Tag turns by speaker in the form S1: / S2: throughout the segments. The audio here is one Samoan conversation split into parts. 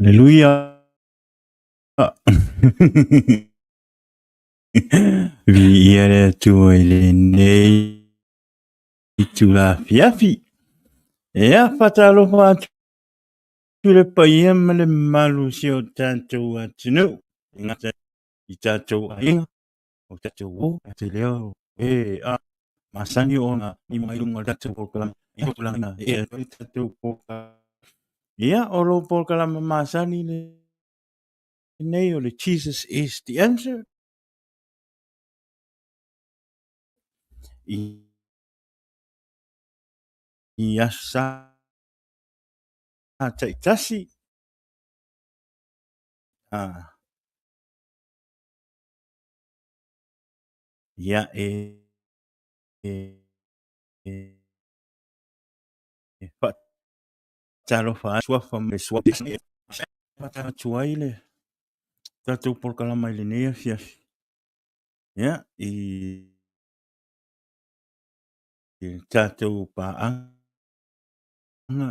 S1: Aleluia. Viia le Atua i lenei itula afiafi. Ia, faatalofa atu i le paia ma le mamalu o si o tatou atunuu, e gata i tatou aiga, o tatou uo, te leo e a masani ona i mai luga o le tatou polokalame i tulaga e e le tatou polokalame. Ia, o lou polokalame masani lenei o le Jesus is the answer. I i aso Sa taitasi, a ia e faatalofa atu ma le suafa atu ai le tatou polokalama i lenei afiafi. Ia, i tatou paaga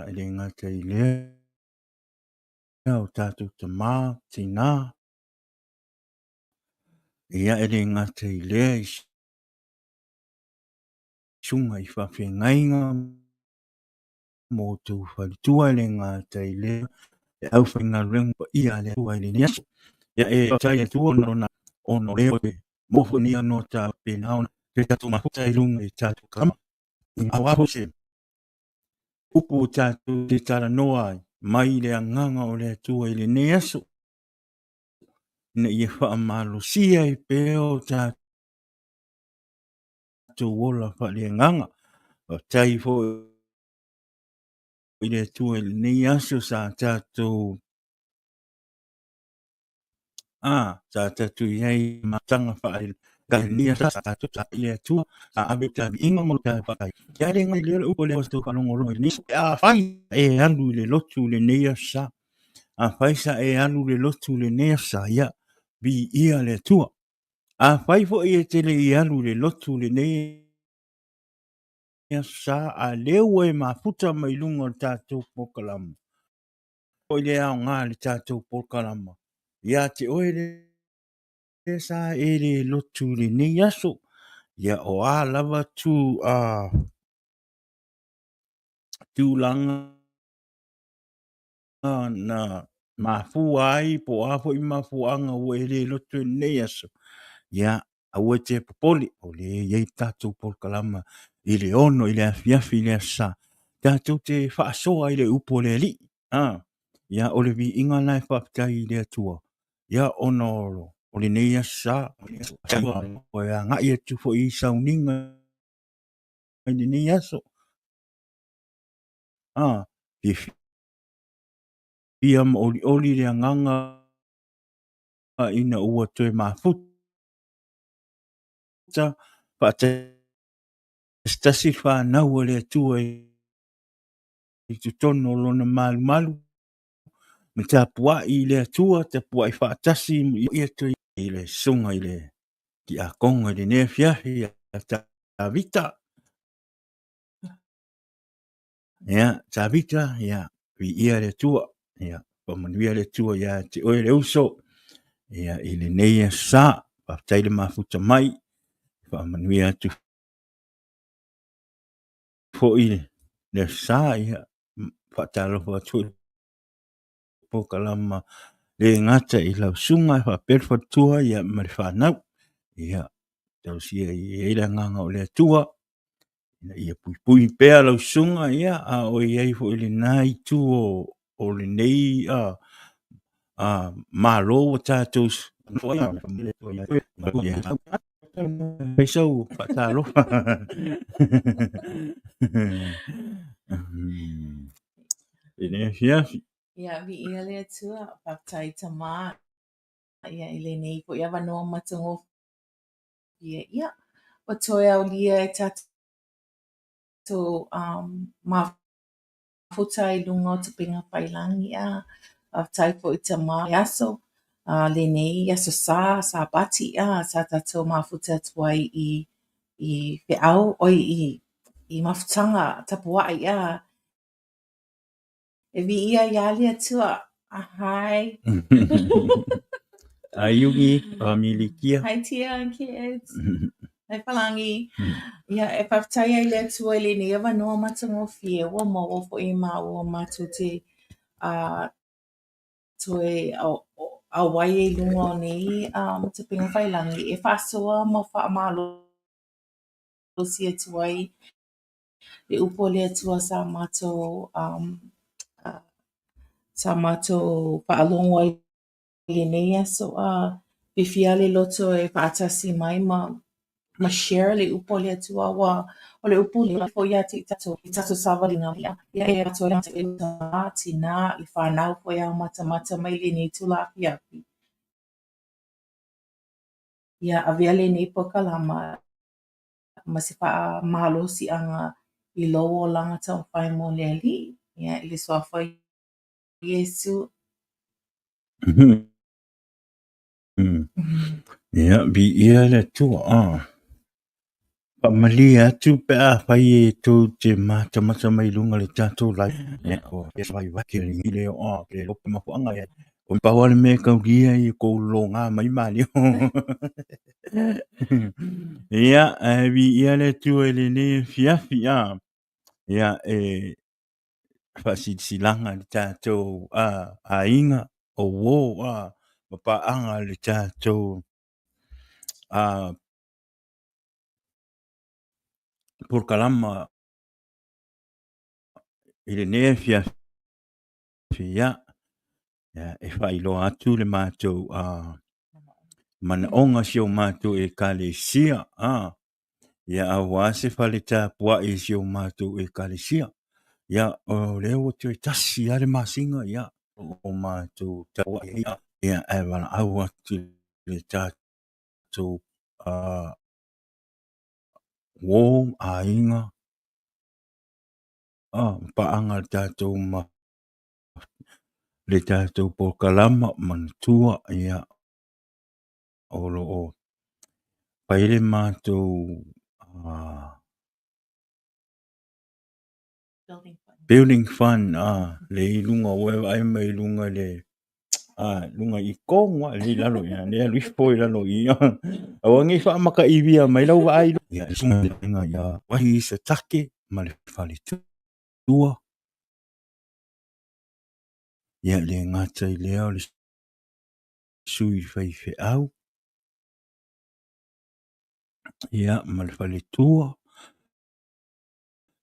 S1: e le gata i lea o tatou tama, tina, ia e le gata i lea i susuga i faafeagaiga ma outou faletua, e le gata i lea le aufaigaluega paia a le Atua i lenei aso. Ia e faafetai i le Atua ona ona o lea ua maua foi lenei avanoa ta faapena ona toe tatou mafuta i luga i tatou kalama. Aua foi se upu ua tatou te talanoa ai mai le agaga o le Atua i lenei aso, ina ia faamalosia ai pea o tatou ola faaleagaga. Faafetai foi i le Atua i lenei aso sa tatou sa tatou i ai i mataga faale-Galilia sa tatou i le Atua sa ave i taviiga ma lo tatou faafetai. Ia le ngai lea le upu lea ua tatou faalogologo i lenei aso. Afai e alu i le lotu i lenei aso sa, afai sa e alu i le lotu i lenei aso sa, ia viia le Atua. Afai foi e te le i alu i le lotu i lenei aso sa, a lea ua e mafuta mai luga o le tatou polokalama, foi le aoga i le tatou polokalama ia te oe lea sa e le lotu i lenei aso. Ia o a lava tu a tulaga na mafua ai po o a foi mafuaaga ua e le lotu i lenei aso, ia aua e te popole, o lea e i ai le tatou polokalama i le 6 i le afiafi i le Aso Sa, tatou te faasoa i le upu a le Alii. Ia, o le viiga lena e faafetai i le Atua, ia, ona o lenei Aso Sa, ua e agai atu foi i sauniga i lenei aso. Fiafia ma olioli le agaga ina ua toe mafuta faatasitasi le fanau a le Atua i totonu o lona malumalu ma tapuai i le Atua, tapuai faatasi i le susuga i le tiakono i lenei afiafi ia Tavita. Ia, Tavita, ia, viia le Atua, ia, faamanuia le Atua ia te oe le uso, ia, i lenei aso sa, faafetai le mafuta mai, faamanuia atu foi le aso sa, ia, faatalofa atu foi polokalama le gata i lau susuga faapea le faletua, ia, ma le fanau, ia, talosia ia i ai le agaga o le Atua, ina ia puipui pea lau susuga, ia, a o i ai foi i lena itu o lenei Malo ua tatou Fai sau faatalofa. I lenei afiafi.
S2: Ia, viia le Atua, faafetai Tama, ia i lenei foi avanoa matagofie Ia, ua toe aulia e tatou mafuta i luga o Tapiga Failangi. Faafetai foi Tama i aso, lenei aso Sa, Sapati, sa tatou mafuta atu ai i feau, oi i mafutaga tapuai. E viia ia le Atua. Hi.
S1: Hi Yugi, Amilikia.
S2: Hi Tia and kids. Hi Palangi. Ia, e whawhetai ai le Atua i lenei avanoa matagofie ua maua foi e māua mātou te toe auai ai i luga o nei tapenga whailangi e faasoa ma faamalosi atu ai le upu a le Atua sa mātou sa mātou faalogo ai i lenei aso a fiafia le loto e faatasi mai ma ma share le upu a le Atua aua o le upu lea foi ia te i tatou i tatou savaliga ia ia e atoa ai le tinā i whānau foi ao matamata mai lenei itula afiafi. Ia avea lenei polokalama ma se faamalosiaga i lou olaga taumafai mo le Alii, ia, i le suafa o Iesu.
S1: Ia, viia le Atua. Ah. Faamalie atu pe afai e tou te matamata mai i luga o le tatou live. Ia, o le o le mafuaaga lea. O pau lava le mea e taulia i kou loga mai malio. Ia, ae viia le Atua i lenei afiafi. Ah. Ia, e faasilasilaga i le tatou aiga, o uo ma paaga i le tatou polokalama i lenei afiafi. Ia, e faailoa atu le matou manaoga o si o matou Ekalesia. Ia aua se fale tapuai i si o matou Ekalesia. Ia, o lea ua toe tasi lava le masina, ia, o matou tapuai ai, ia, ae valaau atu i le tatou uo, aiga, paaga le tatou ma le tatou polokalama manatua, ia, o lo o fai le matou building fund le i luga ua e vaai mai i luga i le luga i tonu lava lea i lalo i ina, lea e alu ifo i lalo i i. Aua ne i faamataiwia mai lau vaai ia ia wahi Isatake ma le faletua. Ia e le gata i lea o le sui faifeau ia ma le faletua.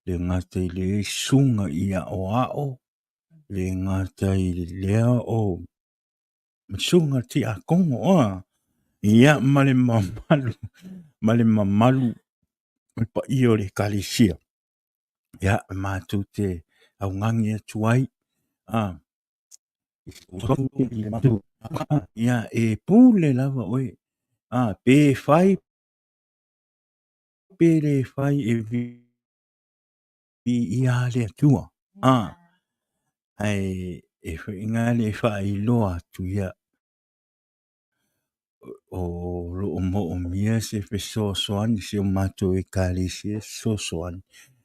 S1: Le gata i lea susuga i aoao, le gata i lea o susuga i le tiakono, ia ma le mamalu, ma le mamalu o le paia o le Ekalesia. Ia, matou te augani atu ai, ia, e pule lava oe, pe fai pe le fai e viia lava le Atua. Ae e faiga le faailoa atu ia o lo o moomia se fesoasoani si o matou Ekalesia e fesoasoani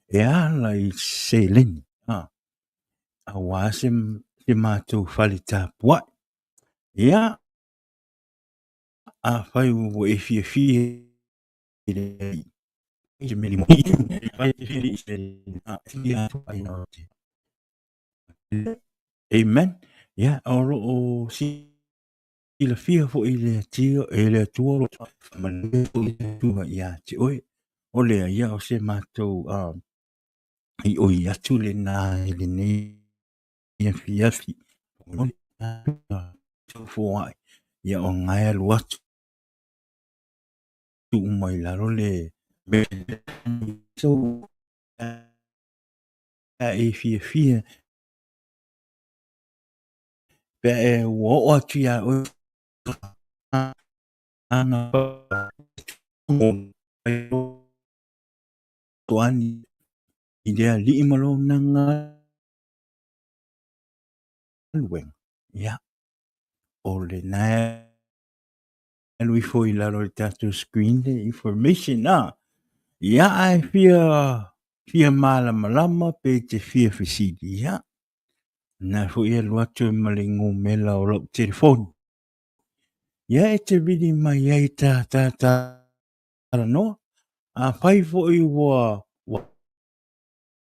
S1: e ala i seleni aua se matou fale tapuai. Ia, afai ua e fiafia Amen. Ia, o lo o silafia foi le Atua, e le Atua o lo o faamanuia foi le Atua ia te oe. O lea, ia, o se matou i oi atu lena i lenei afiafi. Foai, ia o lena e alu atu uma i lalo le e fiafia pe e ua oo atu iā oe ana toani i le Alii ma lona galuega, ia, o lena e alu ifo i lalo o le tatou screen le information a. Ia, ae fia fia malamalama pe te fia fesili, ia, Na foi e alu atu ma le ngumela o lau telefoni. Ia e te vili mai ai ta ta talanoa. Afai foi ua ua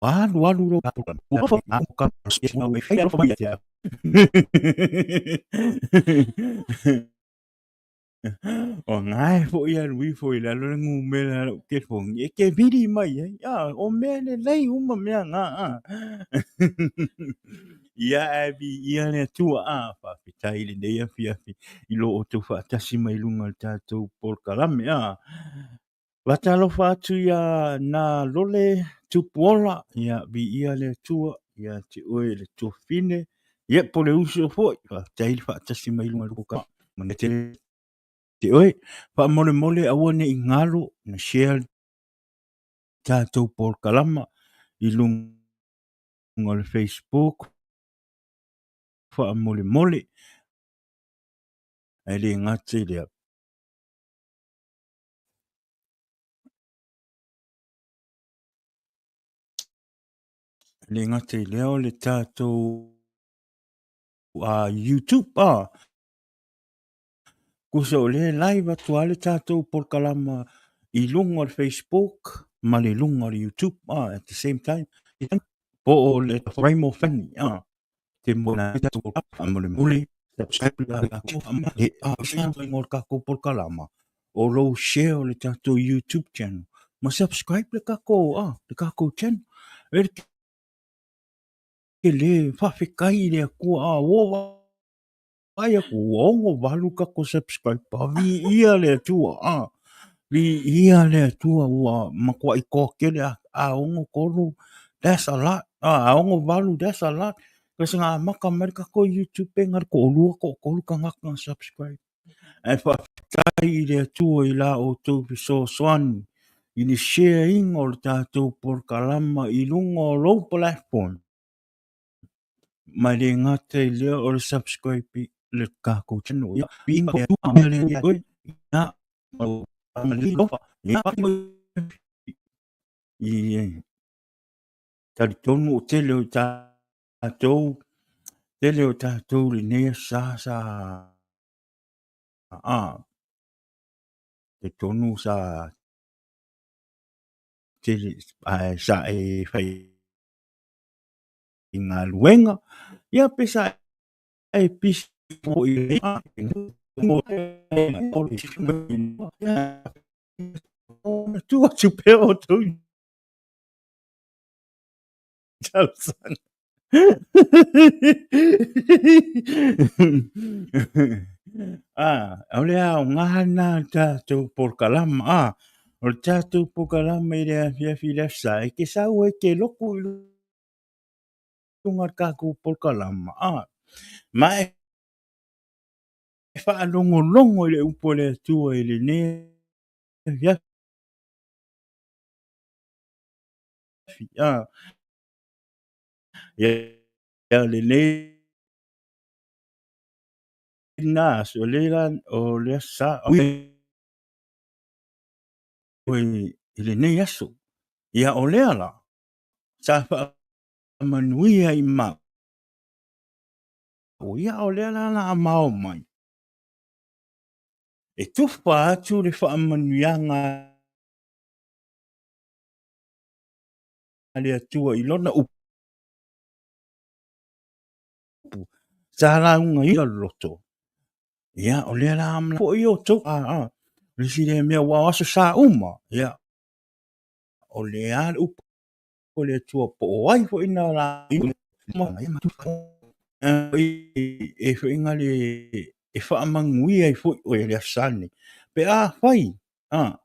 S1: alu alu lou O ngae foi alu ifo i lalo le ngumela a lau telefoni e te vili mai ai. Ah, o mea lelei uma mea nga. Ah. Ia ae viia le Atua. Ah, faafetai i lenei afiafi i lo outou faatasi mai luga o le tatou polokalame. Ah. Faatalofa atu ia na lole Tupuola, ia viia le Atua ia te oe le tuafafine, ia po le uso foi, faafetai le faatasi mai luga o le polokalame. Manuia tele te oe. Faamolemole aua ne i galo na share le tatou polokalama i luga o le Facebook faamolemole. Ae le gata i lea, Le gata i lea o le tatou YouTube a. Kusa o lea e live atu lava le tatou polokalama i luga o le Facebook ma le luga o le YouTube a at the same time. Po o le Raimo Fanny a. Te mo na tatou faamolemole subscribe la le a o le tatou polokalama o lou share o le tatou YouTube channel ma subscribe le tatou a le tatou channel e le faafetai i le Atua a ua vaai atu ua 68 tatou subscriber viia le Atua a viia le Atua ua matuai toatele a 63 that's a lot a 68 that's a lot kasi na amata mai le tatou YouTube pe na o le toalua toatolu tagata na subscribe Ae faafetai i le Atua i la outou fesoasoani i le share ina o le tatou polokalama i luga o lou platform. Ma e le gata i lea o le subscribe i le tatou channel. Ia, viiga le Atua mea le oe. Ia, i talitonu o tele o tatou tele o tatou lenei aso sa sa a talitonu sa tele ae sa e faigaluega ia pe sa e pisi foi tu atu pea outou talosaga. Ah, o le aoga lena o le tatou polokalama. Ah, o le tatou polokalama i le afiafi i le aso Sa, e te sau ai e te loku i luga o le tatou polokalama. Ah, ma e faalogologo i le upu a le Atua i lenei afiafi. Ah, ia lenei na aso, o le la, o le aso Sa, i lenei aso. Ia o lea la, sa faamanuia i maua, ia o lea la la a mao mai, e tufa atu le faamanuiaga a le Atua i lona upu, sa lauga i loto. Ia, o lea la amana foi outou, a, a, le isi lea mea, ua o aso sa uma, ia, o lea le upu o le Atua po o ai foi na la e foi na le e faamanuia ai foi oe le aso sa lenei. Pe afai, a,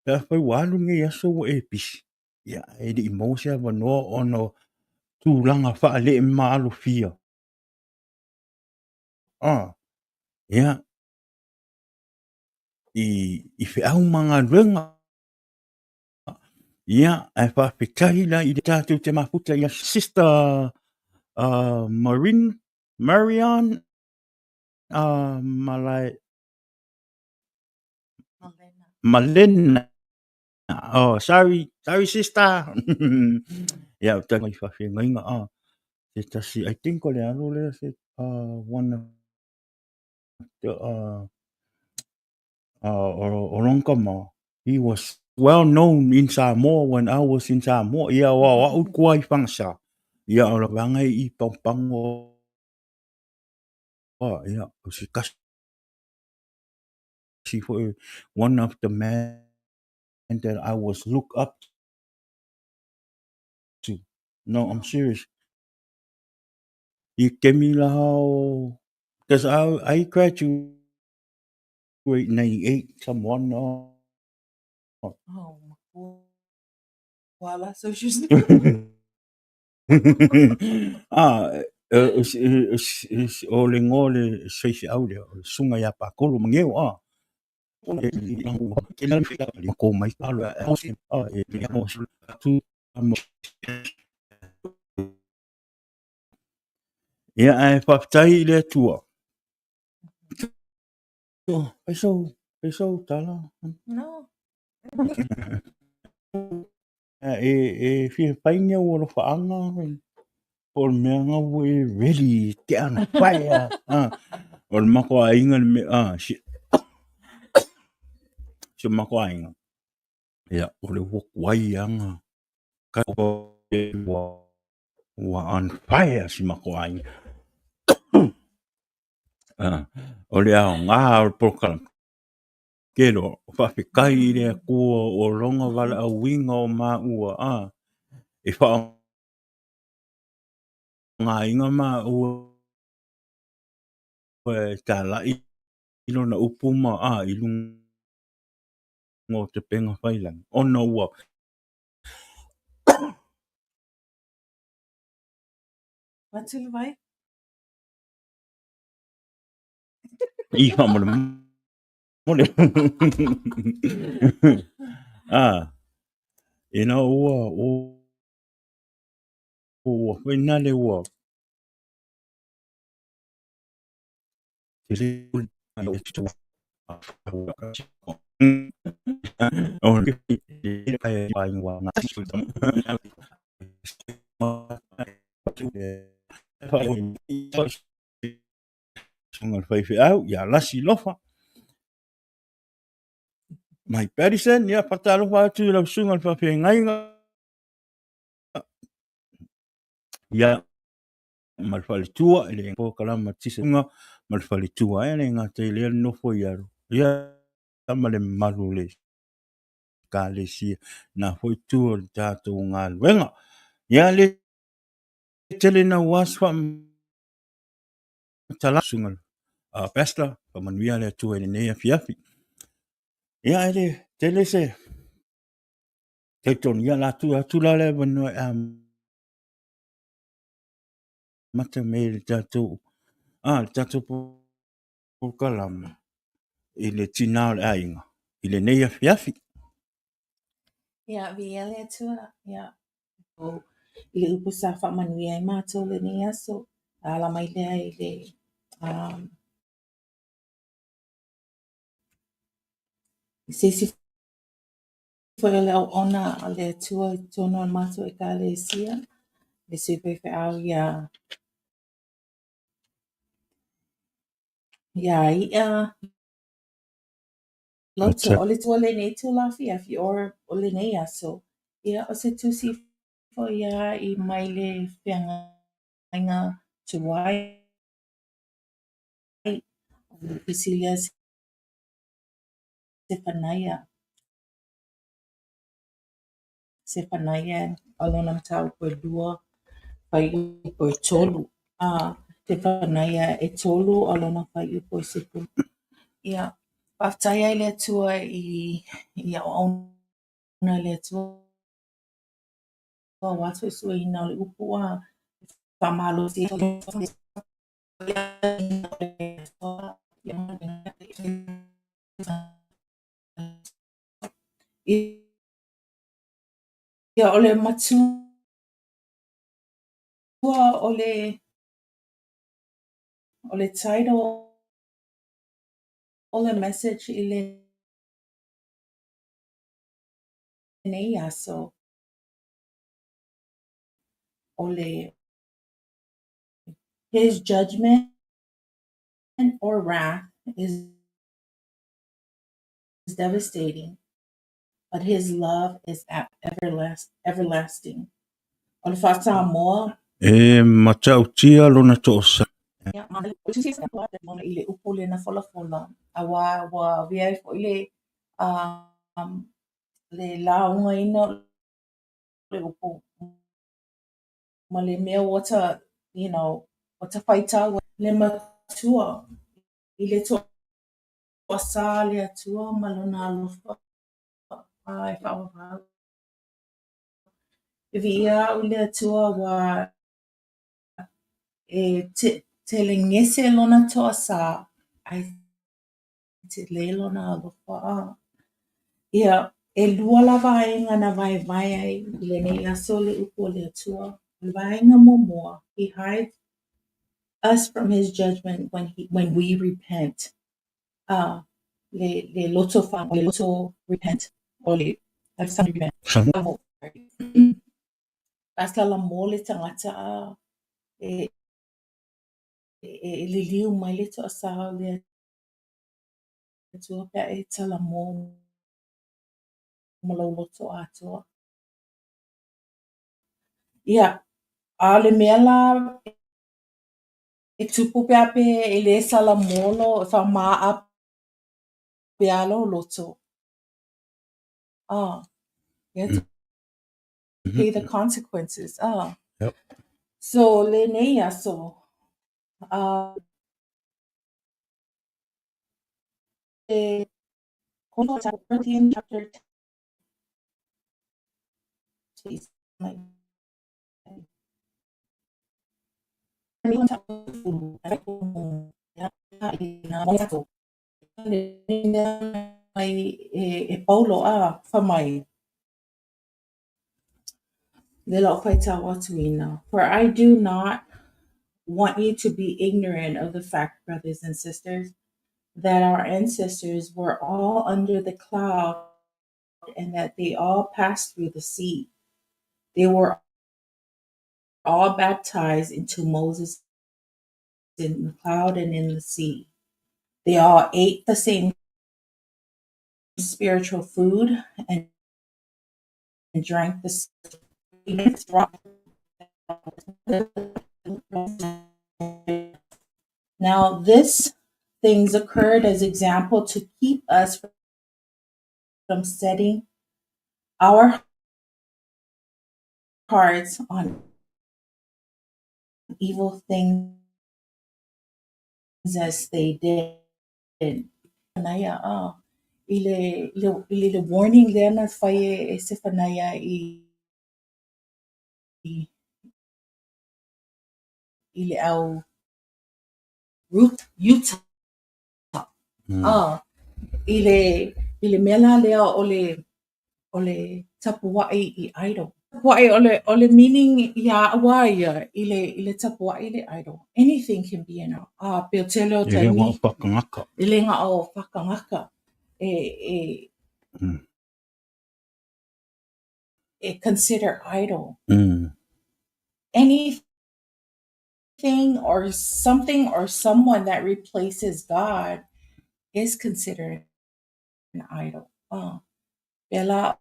S1: pe afai ua alu lenei aso ua e pisi, ia, e le i maua se avanoa ona o tulaga faale-maalofia. A, ia, i feau ma galuega, ia, ae faafetai la i le tatou te mafuta ia Sister Marin, Marion, Malae, Malena. Oh, sorry, sorry sister. Ia, o tau mai faafeagaiga. Ah. Se tasi, I think o le alo lea se one of the o Longkama. He was well known in Samoa when I was in Samoa. Ia o au au kua i Whangasa. Ia o la vanga i Paopango. Ia, o se kasi foi one of the men that I was look up to. No, I'm serious. I kemi laha o... Because I graduate 98, someone. Oh,
S2: oh wala, so she's...
S1: ah, o le ngoa le seifeau lea, o le susuga ia Pakolo Mageo, ah. Ia, ae faafetai i le Atua. Fai sou, fai sou tala.
S2: No.
S1: E, e fia fai ni au alofaaga, po o le mea nga ua e ready te on fire. Ah, o le mako aiga le mea, ah, si, si mako aiga. Ia, o le ua kuai anga. Ka ua, ua on fire si mako aiga. Ah, o le aoga o le polokalame. Kelo, faafetai i le Atua o lona valaauina o maua, ah, e faaaogaina maua e talai lona upu ma a i luga o tapena failagi, ona ua
S2: Atu le vai.
S1: I faamolemole. Ah, ina ua ua fainale ua Susuga le faifeau ia Lasi Lofa. Mike Pattison, ia whatalofa atu i lau susuga le faafeagaiga. Ia, ma le faletua, i le polokalama tisa ma le faletua, e le gata i lea le nofo i alo. Ia, ma le mamalu o le ekalesia, na foi tua o le tatou galuega. Ia, le tele naua se faamatalaga, susuga Pastor, faamanuia le Atua i lenei afiafi. Ia, e le tele se talitonu, ia la tuu atu la le avanoa e amata mai le tatou, le tatou polokalame i le tinā o le aiga i lenei afiafi.
S2: Ia, viia le Atua, ia, o, i le upu sa faamanuia ai matou lenei aso, a ala mai lea i le, i se isi foi o le auauna a le Atua i totonu o le matou Ekalesia, le sui faifeau ia ia I'a Loto, o le tua lenei itula afiafi or o lenei aso, ia o se tusi foi ia i mai le feagaiga tuai, o le tusi lea Sefanaia. Sefanaia o lona mataupu e lua, fuaiupu e tolu. A, Sefanaia e tolu o lona fuaiupu e 10. Ia, faafetai ai le Atua i i auauna a le Atua aua suesueina o le upu a faamalosi Ia, o le matua o le title o le message i lenei aso, o le. His judgment or wrath is devastating, but his love is everlasting. O le faa-Samoa.
S1: E matautia lona toʻasa.
S2: I le upu lena folafola, aua ua avea ai foi le le laugaina o le upu ma le mea ua ta, you know, ua ta faitau le matua i le toasā a le Atua ma lona alofa e faavavau. E viia au i le Atua ua e telegese lona toasā ae tele lona alofa. Ia, ʻelua la vaega na vaevae ai i lenei aso le upu a le Atua. O le vaega muamua, he hides us from his judgment when we repent. Le le loto fa le loto repent o le a salamo le tagata e e liliu mai le toasā o le Atua pe a e salamo ma lou loto atoa. Ia, a o le mea la e tupu pe a pe e le salamo lo faama'a pea lou loto. You have to pay the consequences. So lenei aso, e chapter mai e Paulo a fai mai le la'u faitau atu ina. For I do not want you to be ignorant of the fact, brothers and sisters, that our ancestors were all under the cloud and that they all passed through the sea. They were all baptized into Moses in the cloud and in the sea. They all ate the same spiritual food and drank the same. Now, this things occurred as example to keep us from setting our hearts on evil things as they did. Naya, i le warning lea na fai e Sefanaia i le au Utah. I le mea la lea o le tapua'i i idol. Tapua'i o le meaning ia ua ia i le tapua'i le idol. Anything can be an idol. Pe o tele o
S1: E le ngā o whakangaka.
S2: E le ngā o whakangaka. E consider idol. Anything or something or someone that replaces God is considered an idol. Pela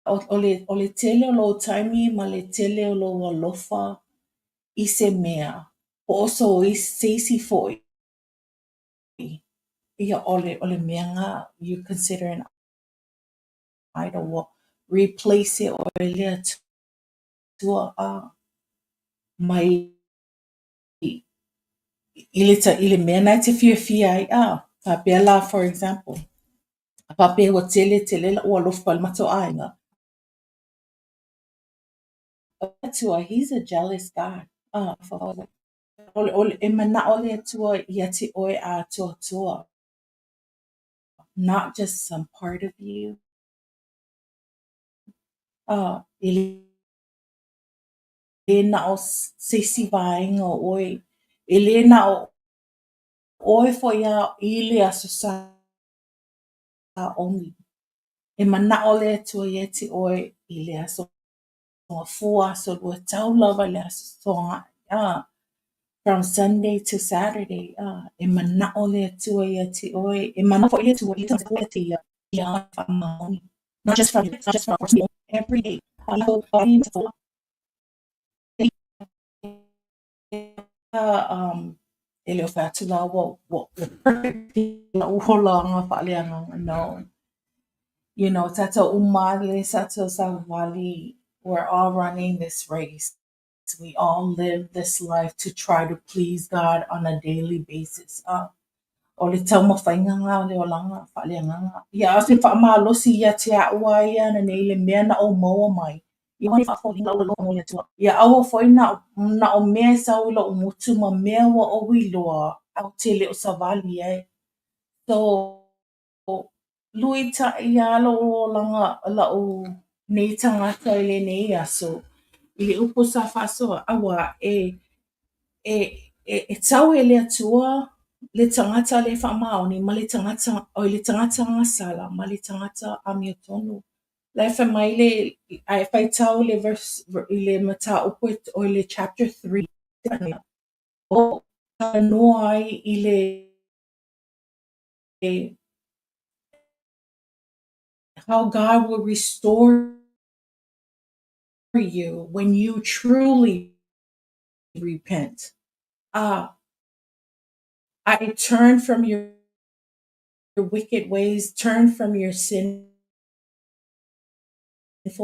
S2: o le tele o lou taimi ma le tele o lou alofa i se mea. Po o so i se isi fo'i. Ia o le mea nga you consider an idol will replace it o le Atua mai i le mea na e te fiafia ai. Faapea la, for example, faapea ua tele tele la'u alofa i le matou aiga. Atua, he's a jealous God. O le e mana'o le Atua ia te oe atoatoa. Not just some part of you. E le na'o se isi vaega o oe. E le na'o oe foi a i le aso sa only. E mana'o le Atua ia te oe i le aso gafua, aso lua tau lava i le aso toga'i. From Sunday to Saturday, e manaʻo le Atua iā te ʻoe, e manaʻo foi le Atua i te ia ia whaamaoni. Not just from not just from every day. E le o fai atu la ua ua perfect la'u olaga faaleagaga, no. You know, tatou uma le tatou savali, we're all running this race. We all live this life to try to please God on a daily basis. O le taumafaiga lena o le olaga faaleagaga. Ia, o se faamalosi ia te a'u a ia ananei le mea na ou maua mai. Ia aua foi na o mea e sau i lo'u motu ma mea ua ou iloa ae ou te le o savali ai. So, luita'i lava lou olaga la'u nei tagata i lenei aso i le upu sa faasoa, auā e e e tau e le Atua le tagata le faamaoni ma le tagata oi le tagata agasala ma le tagata amiotonu. La e fai mai le a e faitau le verse i le mataupu oi le chapter 3 o talanoa ai i le how God will restore you when you truly repent. I turn from your wicked ways, turn from your sinful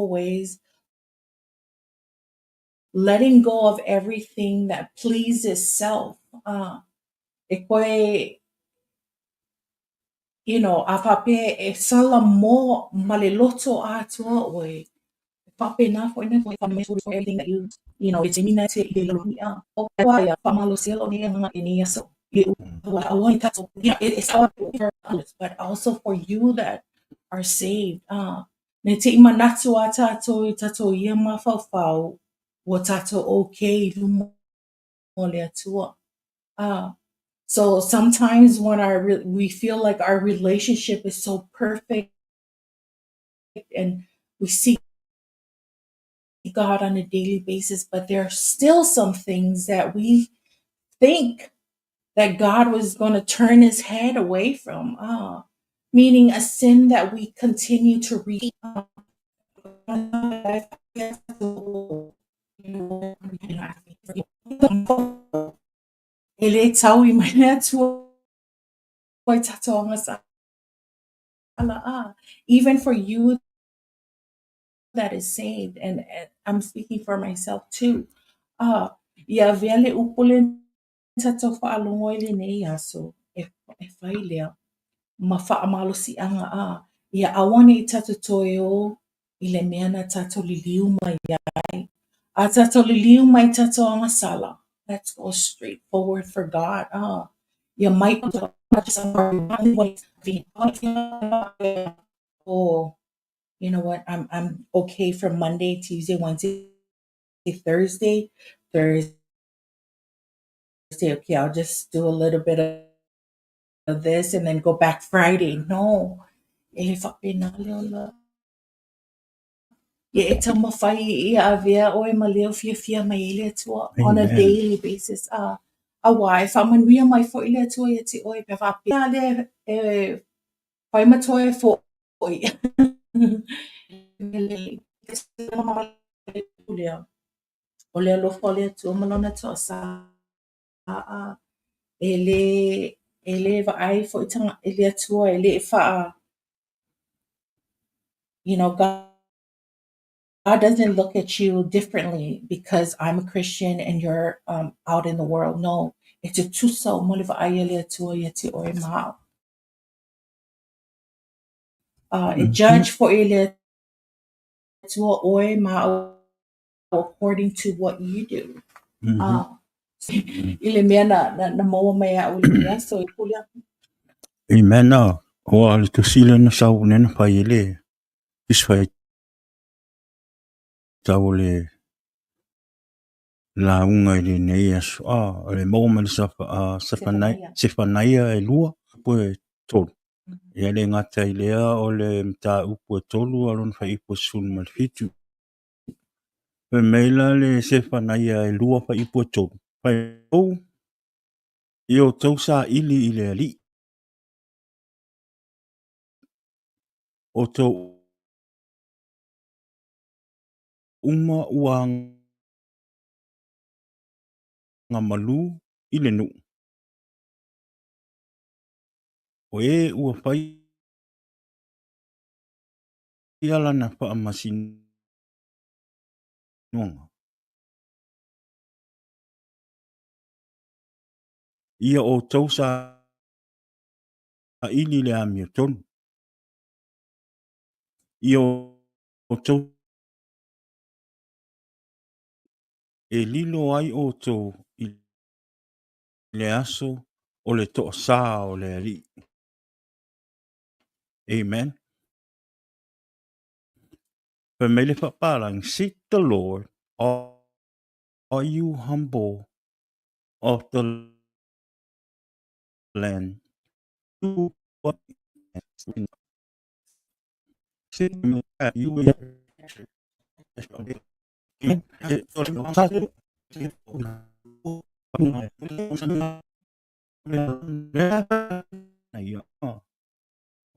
S2: ways, letting go of everything that pleases self. E koe, you know, a faapea e salamo ma le loto atoa ʻoe, e faapena foi na everything that you, you know, it's but also for you that are saved. Ne te i manatu a tātou i tātou ia mafaufau, ua tātou okay i luma o le Atua. So sometimes when we feel like our relationship is so perfect and we see God on a daily basis, but there are still some things that we think that God was going to turn his head away from, meaning a sin that we continue to repeat. E le tau i mai le Atua i tātou agasala. Even for you that is saved, and I'm speaking for myself too, ia avea le upu le tatou faalogo i lenei aso, e fai lea ma faamalosiaga, ia aua ne i tatou toe o i le mea na tatou liliu mai ai. A tatou liliu mai tatou agasala, let's go straight forward for God. Ia mai oh, you know what, I'm okay for Monday, Tuesday, Wednesday, Thursday. Thursday, okay, I'll just do a little bit of this and then go back Friday. No. E le faapena le ola. Ia e taumafai ia avea ʻoe ma leo fiafia mai ai le Atua on a daily basis. Auā e faamanuia mai foi le Atua ia te ʻoe pe faapea le e fai ma toe foʻi. O le alofa o le Atua ma lona toasā e le vaai foi e le Atua e le wha, you know, God doesn't look at you differently because I'm a Christian and you're out in the world. No, e te tusa o mo le vaai e le Atua ia te ʻoe ma a'u. E judge foi e le Atua ʻoe ma a'u according to what you do. I le mea na maua mai a'u i le aso i pule aku.
S1: Amen. Oa le tusi le na sau nena fai e le tusi fai tau o le lauga i lenei aso. O le maua mai le Sefanaia e 2 po e 3. Ia le gata i lea o le mataupu e 3 a lona faiupu e 17. Fai mai la le Sefanaia e 2 faiupu e 3. Fai au I outou saili i le Alii, outou uma ua agamalu i le nuu, o e ua faia lana faamasinoga. Ia outou saili i le amiotonu. Ia outou e lilo ai outou i le aso o le toasā o le Alii. Amen. Fai mai le faapalangi, Seek the Lord, all you humble of the land.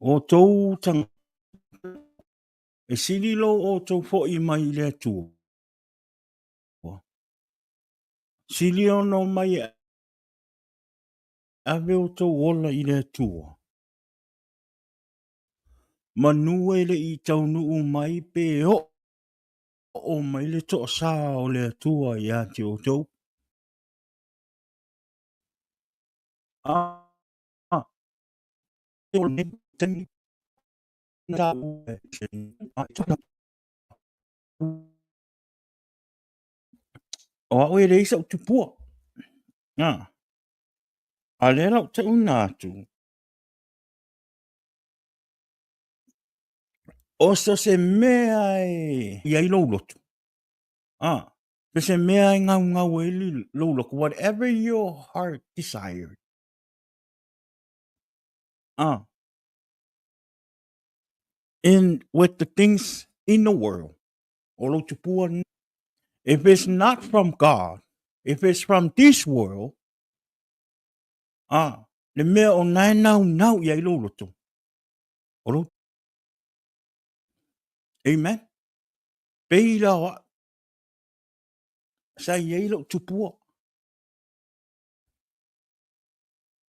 S1: Outou tanga e sili lou outou foʻi mai i le Atua. Sili ona omai e ave outou ola i le Atua. Manu e le i taunuu mai pe oo mai le toasā o le Atua ia te outou. O au e leai sa'u tupua. A, a lea la ou tauina atu, o so se mea e i ai lou loto, a, so se mea e gaugau ai lou loto, whatever your heart desired, a, in with the things in the world, o lou tupua lena. If it's not from God, if it's from this world, a, le mea o na e naunau i ai lou loto, o lou. Amen. Pei la o au, sa i ai lou tupua.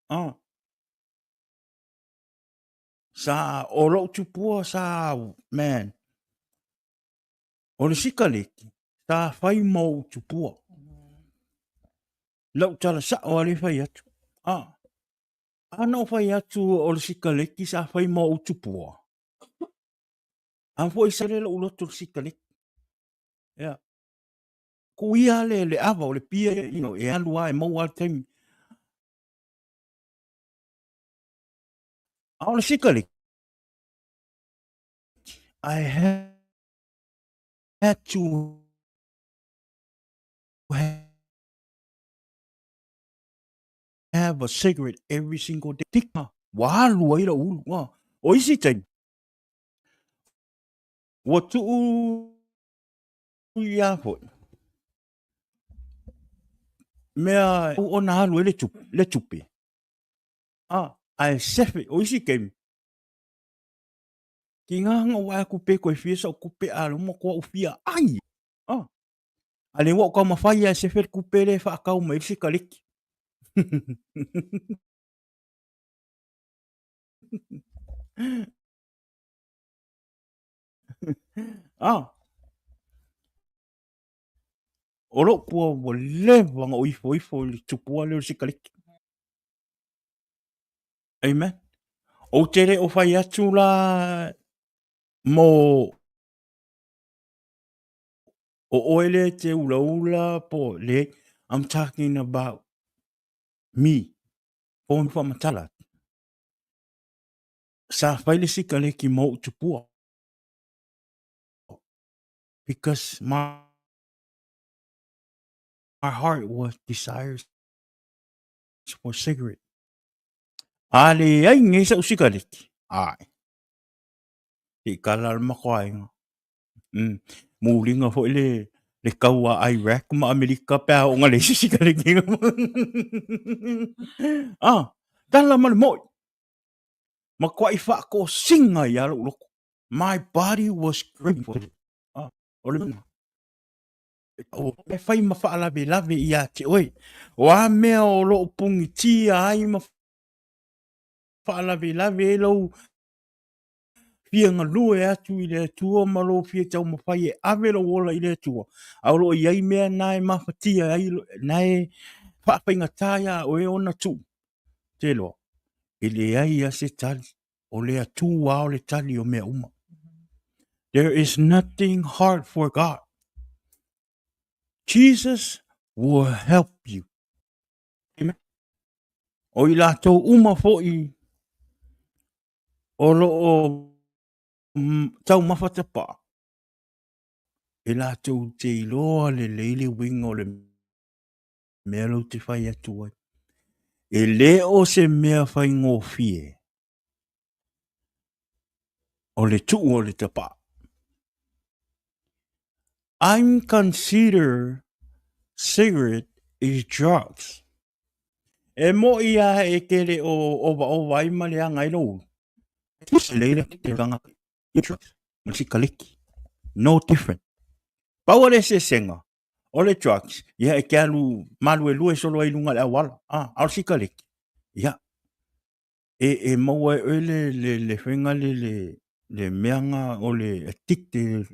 S1: A, sa, o lou tupua sa, man, O le sikaleki, sa fai ma ou tupua. Lau tala sao a le fai atu. A, a na o fai atu o le sikaleki sa fai ma ou tupua. A foi sa le lou loto le sikaleki. Ia. Ku ia le le ava o le pia, you know, e alu a e maua a le taimi. A o le sikaleki, I had to have a cigarette every single day. Tika, ua alu ai lau ulu. Ua. O isi taimi, ua tuu ia foi. Mea ona alu ai le tupe, le tupe. Ah, ae sefe, o isi taimi, Ki ngā hanga o aku pe koe fia sa kupe a lo mo ko fia ai. Ah. A le wa ka mawhai a se fel kupe le wha kau mai se kaliki. Ah. O lo pua ua leva nga o ifo ifo i le tupua le o se kaliki. Amen. Ou te le o whai atu la mo o oe le te ula ula po le I'm talking about me. Po ni whamatala. Sa whai le sika le ki mou tupua. Because my heart was desires for cigarette. A leai nei sa'u sikareti, a'e, se i kala le matou aiga. Muliga foi le Le kaua a Iraq ma Amerika pe a oo nga leai se sikaleki. Ah, tala ma le moi. Matuai faatosina ai lava lou loto. My body was screaming for it. Ah, o le mea e fai ma faalavelave ia te oe. O a mea o lo o punitia ai ma faalavelave ai lou fia galue atu i le Atua ma lou fia taumafai e ave lou ola i le Atua, a o lo o i ai mea na e mafatia ai, na e faafaigata iā oe ona tuu, te iloa, e leai lava se tali, o le Atua o le tali o mea uma. There is nothing hard for God. Jesus will help you. Amen. O i latou uma foi o lo o taumafa tapaa, e latou te iloa lelei le uiga o le mea lea ou te fai atu ai. E le o se mea faigofie o le tuu o le tapaa. I'm consider cigarette is drugs. E moʻi a e te le o ovaova ai ma leaga ai lou ulu. Tusa lelei le tulaga i drugs ma le sikaleki. No different. Pau o le eseesega, o le drugs, ia e te alu maluelue solo ai i luga o le auala. Ah, a o le sikaleki, ia, e, e maua e oe le, le, le faiga le, le, le mea nga o le addicted,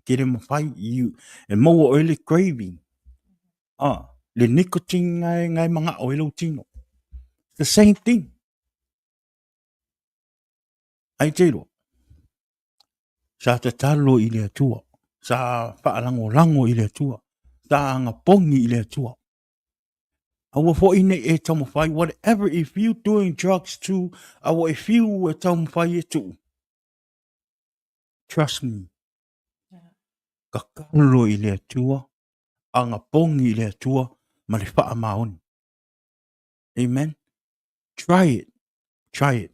S1: ke le mawhai, you, e maua oe le craving. Ah, le nicotine nga e, nga e mangao e lou tino. It's the same thing. Ai te iloa, sa tatalo i le Atua, sa faalagolago i le Atua, sa agapogi i le Atua. Aua foi nei e taumafai, whatever, if you doing drugs too, aua e fiu e taumafai e tuu. Trust me. Tatalo i le Atua, agapogi i le Atua ma le faamaoni. Amen. Try it. Try it.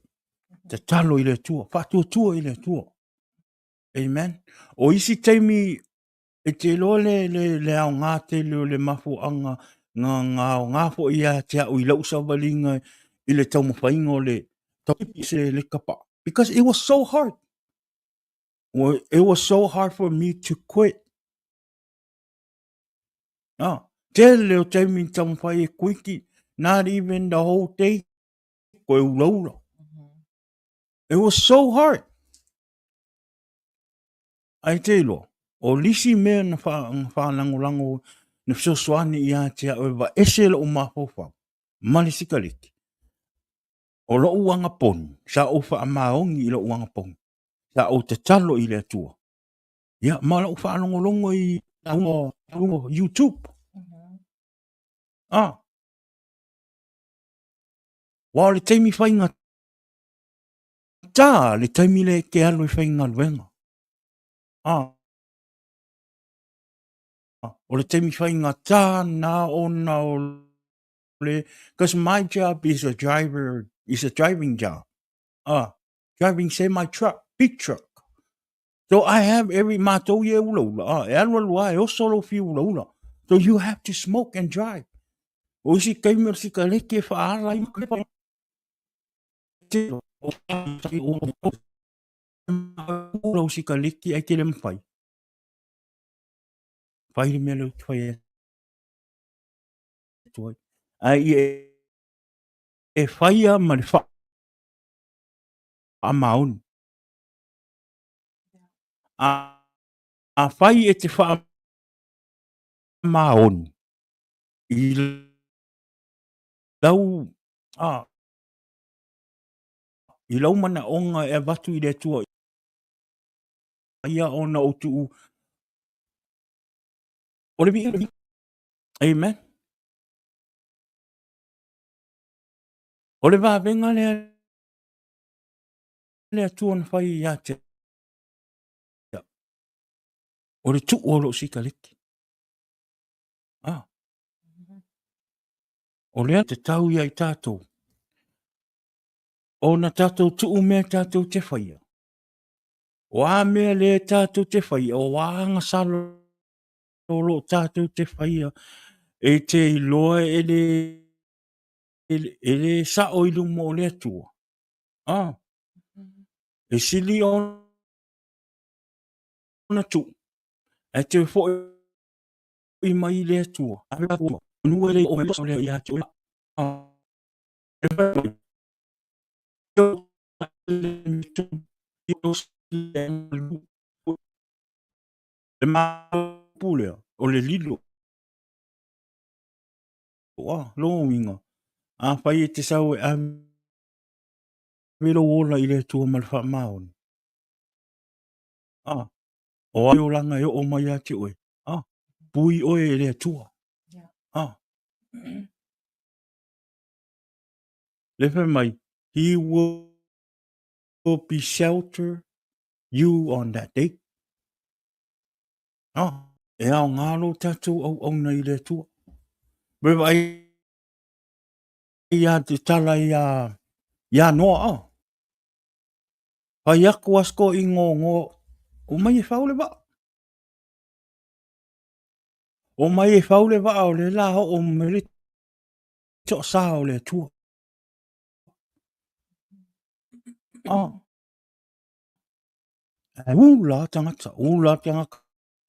S1: Tatalo i le Atua. Faatuatua i le Atua. Amen. O isi taimi e te iloa le, le, le aoga tele o le mafuaaga nga, nga aoga foi ia te au i lau savaliga i le taumafaiga o le tauipi se le kapa. Because it was so hard. It was so hard for me to quit. Ah, tele o taimi i taumafai e kuiki, not even the whole day, koe ulaula. It was so hard. Ai te iloa, o lisi mea na whaalangolago na fesoasoani ia te au e vaese lo'u mafaufau ma le sikaleki. O lo'u agaponi, sa ou faamaoni i lo'u agaponi, sa ou tatalo i le Atua. Ia, ma lo'u faalogologo i lauga YouTube. Ah. Wa o le taimi whainga tā, le taimi le te alu e whaingaluenga. Ah. O le taimi whainga tā nā ona o le, because my job is a driver, is a driving job. Ah, driving semi truck, big truck. So I have every mātou i e ulaula, ah, e alu alu a, e oso lou fiu ulaula. So you have to smoke and drive. O isi taimi o le sikaleki e whaala i te o sikaleki ai te le mawhai. Whai le mea leo te whai atu ai. Ai e, e whaia ma le wha a maoni. A, afai e te faamaoni i lau, a, i lau manaoga e avatu i le Atua ia ona ou tuu o le viiga. Amen. O le vavega lea le Atua na fai ia te au, o le tuu o lou sikaleki. Ah. O lea te tau ia i tātou. O na tātou tuu mea tātou te whaia. O a mea le tātou te whaia, o a agasalo. o lo o tatou te faia e te iloa e le e le sao i luma o le Atua, a, e sili ona tuu, ae toe foi mai i le Atua. Le mapu lea, o le lilo. A, lona uiga, afai e te sau e ave lou ola i le Atua ma le faamaoni, a, o ai olaga e oo mai ia te oe, a, pui oe e le Atua. A, le fai mai, He will be shelter you on that day. A, e aoga lo tatou auauna i le Atua. Me vaai ia te tala ia ia Noa a. Fai aku asko i ngongo o mai e fau le vaa. O mai e fau le vaa o le la o me le toʻasā o le Atua. Ah. Ae ula tagata, ula tagata.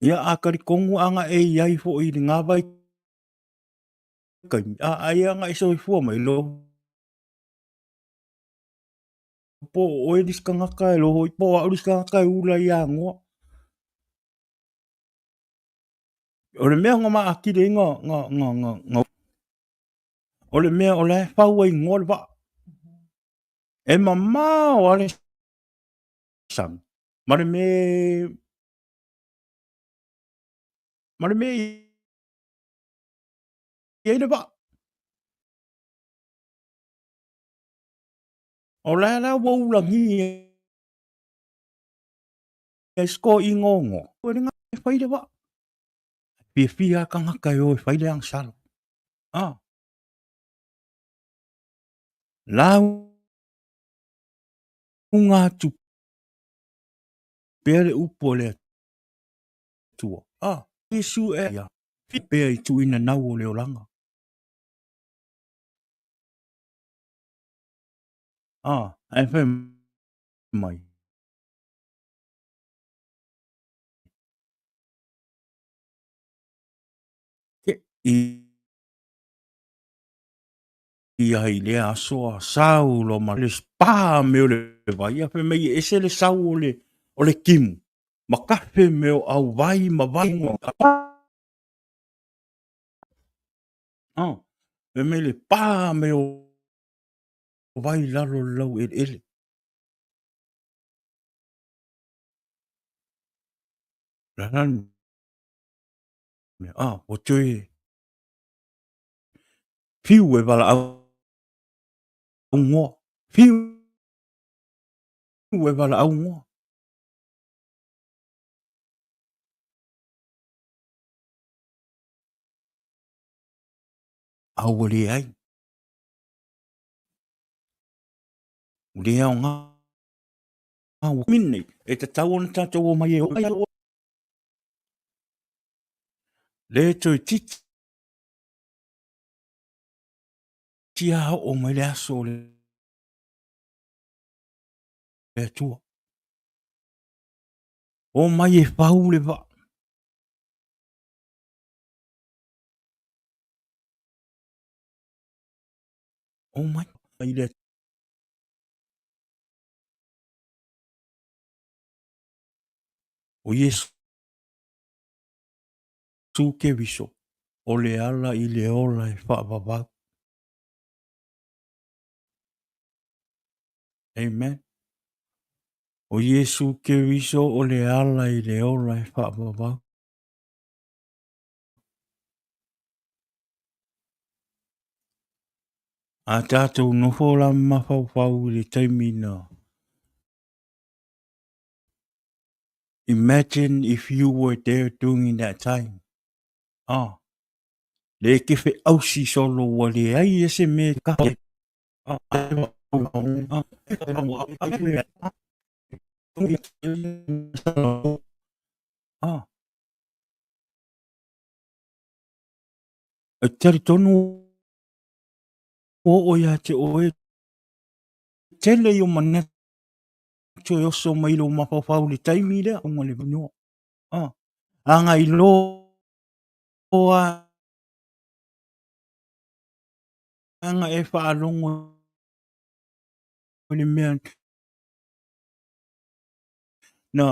S1: Ia a talitonu ana e i ai foi i lena vaitaimi, a ai ana e soifua mai lo po o oe le isi tagata e loho po o au le isi tagata e ula ia Noa. O le mea na maatili ai na o le mea o la e fau ai Noa le vaa. E mamao lava le sami ma le mea ma le mea i ai le vaa. O la la ua ulagi ai siko i ngongo. O le e fai le vaa. Fiafia tagata e o e fai le agasala. Ah. Lauga atu pea le upu a le Atua. Ah, Iesu e ia pea i tuuina nau o le olaga. Ah, ae fai mai. I ia i lea aso a sau loa ma le pa me o le vai, a fai mai e ese le sau o le, o le timu, ma kafe me o au vai ma vai. Ah, fai mai le pa me o vai lalo le lau eleele. La la mea, ah, ua toe Whiu e valaau ngoa. Whiu e valaau ngoa. A ua leai. Ua le aoga. Ua nei, e tatau ona tatou omai e o. Le toeitiiti a oo mai le aso o le Atua. Omai e fau le vaa. Omai i le O Iesu Keriso, o le ala i le ola e faavavau. Amen. O Iesu Keriso o le ala i le ola e faavavau. A tatou nofo la mafaufau i le taimi na Imagine if you were there during that time. Ah, le e te feausi solo ua leai e se mea ka Ah. E talitonu ua oo ia te oe, tele i o manatu e oso mai lou mafaufau i le taimi lea, ona le vanua. Ah, agai loa aga e faalogo i le mea na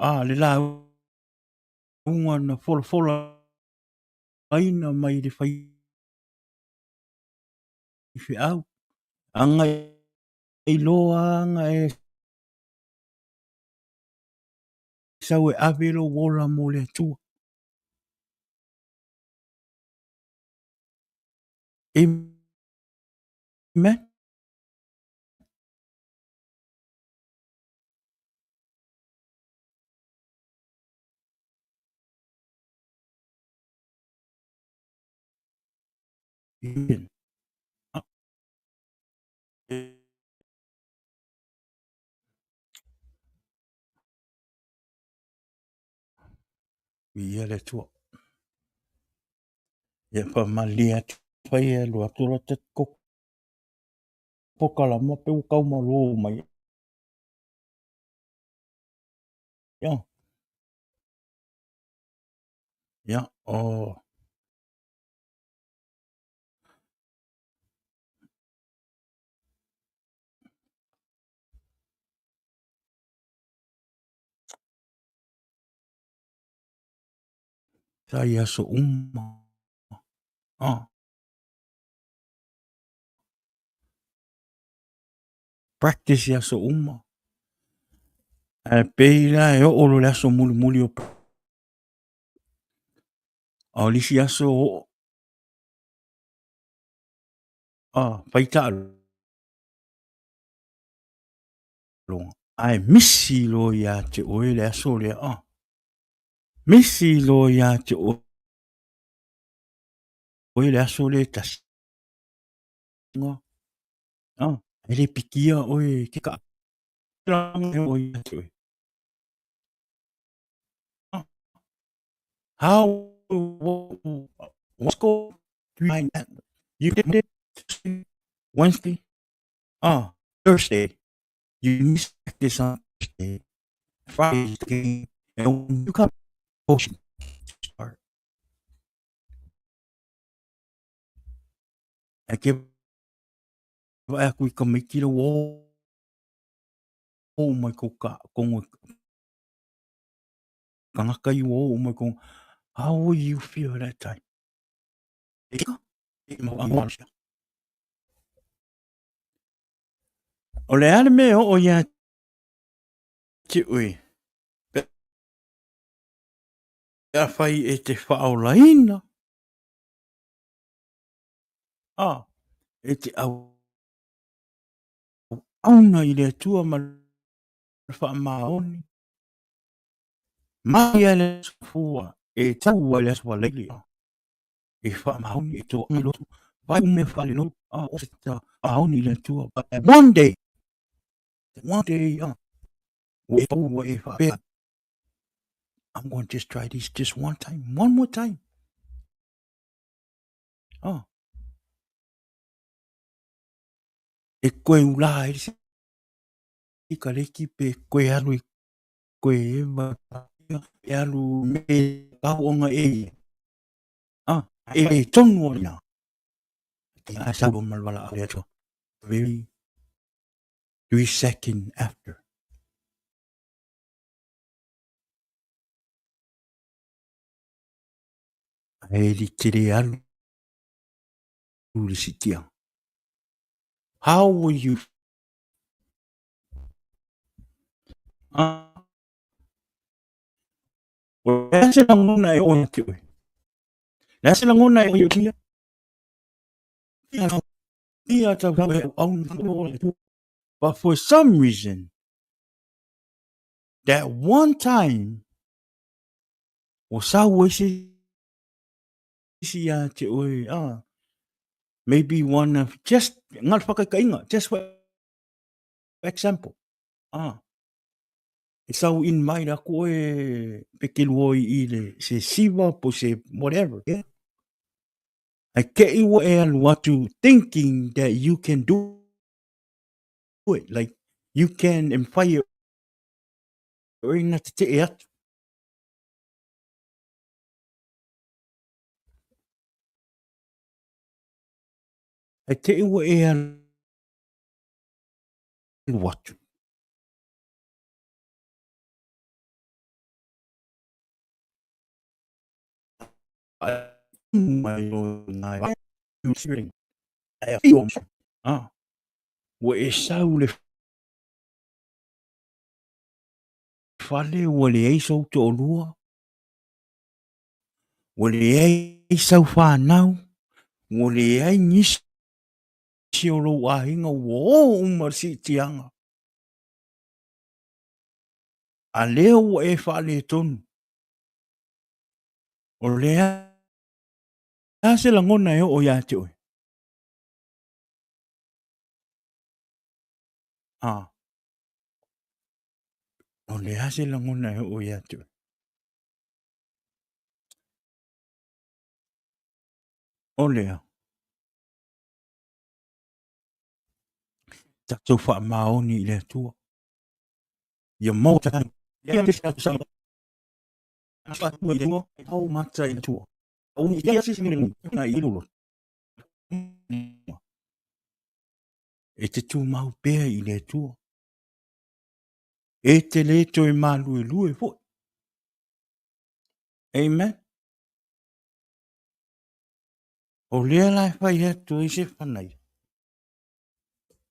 S1: a le lauga na folafolaina mai le faifeau. Agai loa aga e sau e ave lou ola mo le Atua. Amen. Viia le Atua. Ia faamalie atu fai e alu atu la ta pokalama pe ua kau malo mai. Ia. Ia, o Sa i aso uma. Ah. Practice i aso uma. Ae pei la e oo loa le aso mulimuli o A o le isi aso oo ah, fai taaloga ae misi loa ia te oe le aso lea ah. Misi loa ia te oe le aso lea e tasi. Ah, e le pikia oe ke ka. Oe ia te oe. How what's go behind that? You did it Wednesday, Thursday. You missed practice on Thursday. Friday game, and when you come coaching start. E ke vae aku i ka meitira wo mai ko ka kongo kangaka i wo mai ko. How will you feel that time? O le a le mea e oo ia te oe, pe afai e te whaolaina, a, e te au auna i le Atua ma le whaamaoni, mai a le fua e tau ai le aso waleile, e whaamaoni e tō lotu, vai ume whale lotu, a, o se ta aoni i le Atua. But one day, one day, ua e pau, ua e whaapea, I'm going to just try this just one time, one more time. Oh. E koe ula ai se sikareti pe koe alu i koe e e alu me kauonga e ia. Ah, e e tonu o ina. Te a sa ma le wala le atua. Very 3 second after. E li tere alu le sitia. How will you Ah, o le a se lagona e oo ia te oe? Le a se lagona e oo ia ia tau tau e au But for some reason, that one time, o sau ai se isi ia te oe, ah, maybe one of, just, ngā whakaikainga, just for example, ah. E sau invite aku oe pekelu oi i le se siva po se whatever. Yeah. Ae te i ua e alu atu thinking that you can do it. Like, you can e mawhai e oe na te tee atu. Ae te i ua e alu atu. Ua e sau le fale ua leai sou toalua, ua leai sau fanau, ua leai nisi o lou aiga ua o uma le siitiaga. A lea ua e faaletonu. O le a se lagona e oo ia te oe? A. O le a se lagona e oo ia te oe? O lea. Tatou faamaoni i le Atua. Ia maua E te tumau pea i le Atua. E te le toe maluelue foi. Amen. O lea la e fai atu ai se fanaia.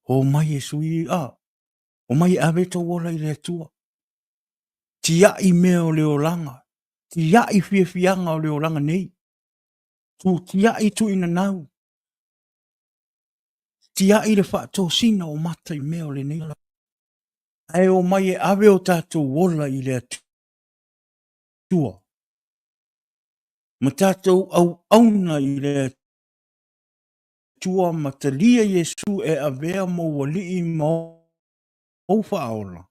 S1: O mai e sui, a, o mai e ave tou ola i le Atua. Tiai mea o le olaga, tiai fiafiaga o le olaga nei. Tu tiai tuuinanau, tiai le faatosina o mata i mea o lenei ola. Ae o mai e ave o tatou ola i le Atua. Ma tatou auauna i le Atua ma talia Iesu e avea mou alii ma ou faaola.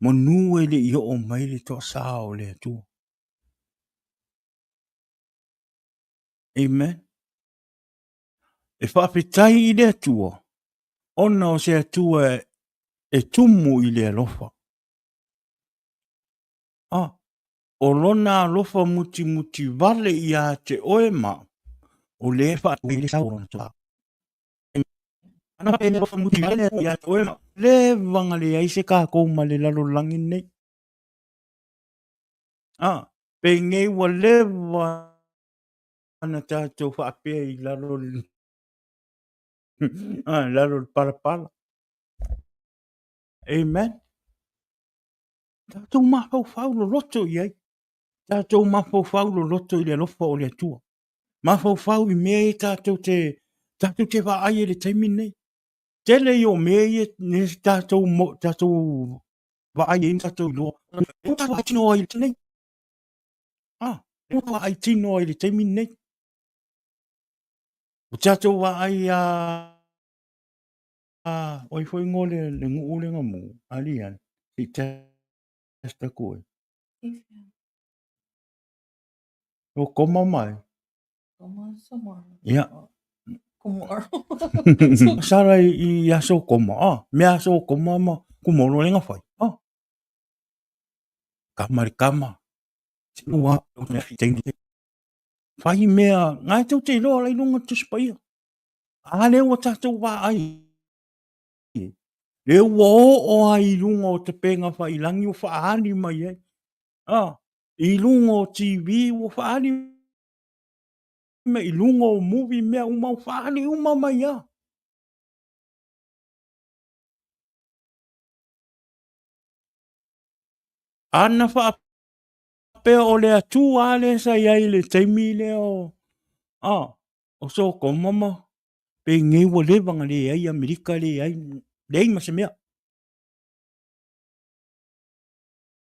S1: Manu e le i oo mai le toasā o le Atua. Amen. E faafetai i le Atua, ona o se Atua e tumu i le alofa. Ah, o lona alofa mutimuti vale ia te oe ma o lea e faatu le sau o lona toa. Leva na leai se tatou ma le lalolagi lenei. A, penei ua leva na tatou faapea i lalo a, lalo le palapala. Amen. Tatou mafaufau loloto i ai. Tatou mafaufau loloto i le alofa o le Atua. Mafaufau i mea ia tatou te, tatou te vaai i le taimi lenei. Tele ia o mea ia ne tatou, tatou vaai ai tatou iloa. E tatou vaai tino ai i le taimi nei. Ah, e vaai tino ai i le taimi lenei. O tatou vaai a oi foi ngo le le nuu le ngamu ali an si test aku e. O koma mai.
S2: Koma somoro.
S1: Ia.
S2: Kumoro.
S1: Sara i aso koma. Ah, me aso koma ma kumoro le ngawhai. Ah. Kama le kama. Ua Whai mea, ngai tau te iloa lai lunga te spaia. A le ua tātou wā ai. Le ua o o ai i lunga o te penga whai langi o whaali mai ai. Ah, i luga o TV ua faaali mai i luga o movie mea uma ua faaali uma mai a. Ana faapea o le Atua a lea sa i ai i le taimi lea o a o Sokoma ma penei ua leva na leai Amerika leai leai ma se mea.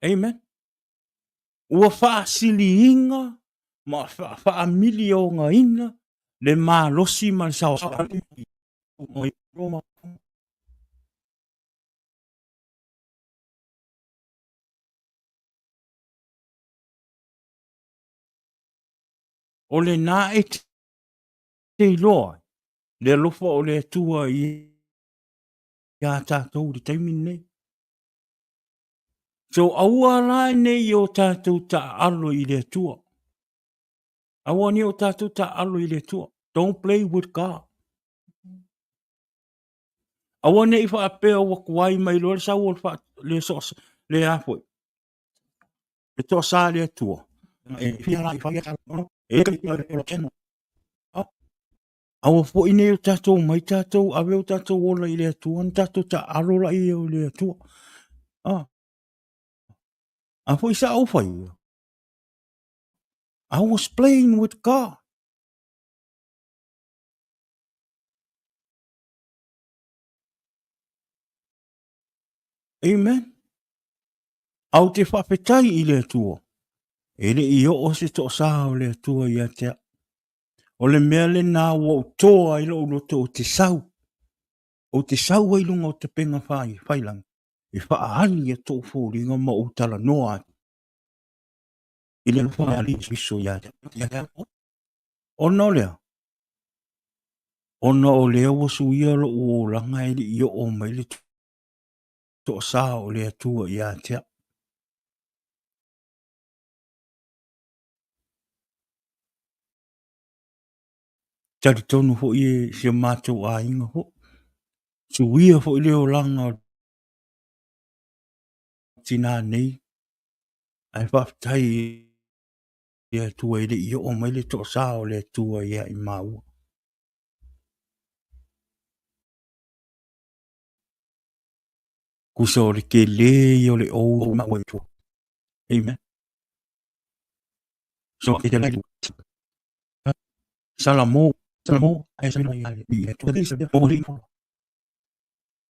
S1: Amen. Ua faasiliina ma faamilionaina le malosi ma le saoasaoa. O lena e te iloa ai le alofa o le Atua ia tatou i le taimi lenei. So aua la ne i o tatou taaalo i le Atua. Aua ne i o tatou taaalo i le Atua. Don't play with God. Aua ne i faapea ua tuai mai loa le sau o le faa, le so, le a foi. Le toasa le Atua. E fia la i fai e Aua foi ne i o tatou omai tatou ave o tatou ola i le Atua ona tatou taaalo laia o le Atua. A, a foi sa ou faia. I was playing with God. Amen. A ou te faafetai i le Atua, e le i oo se toasā o le Atua ia te au. O le mea lena ua ou toa ai lou loto ou te sau, ou te sau ai i luga o tapega failangi, e faaali a tou foliga ma ou talanoa atu i le alofa o Alii Keriso ia te au. Ona o lea, ona o lea ua suia lou olaga e le i oo mai le toasā o le Atua ia te au. Talitonu foi e si o matou aiga foi, suia foi le olaga o tinā nei, ae faafetai i le Atua e le i oo mai le toasā o le Atua ia i māua. Tusa o le tele ia o le ou ma ua Amen.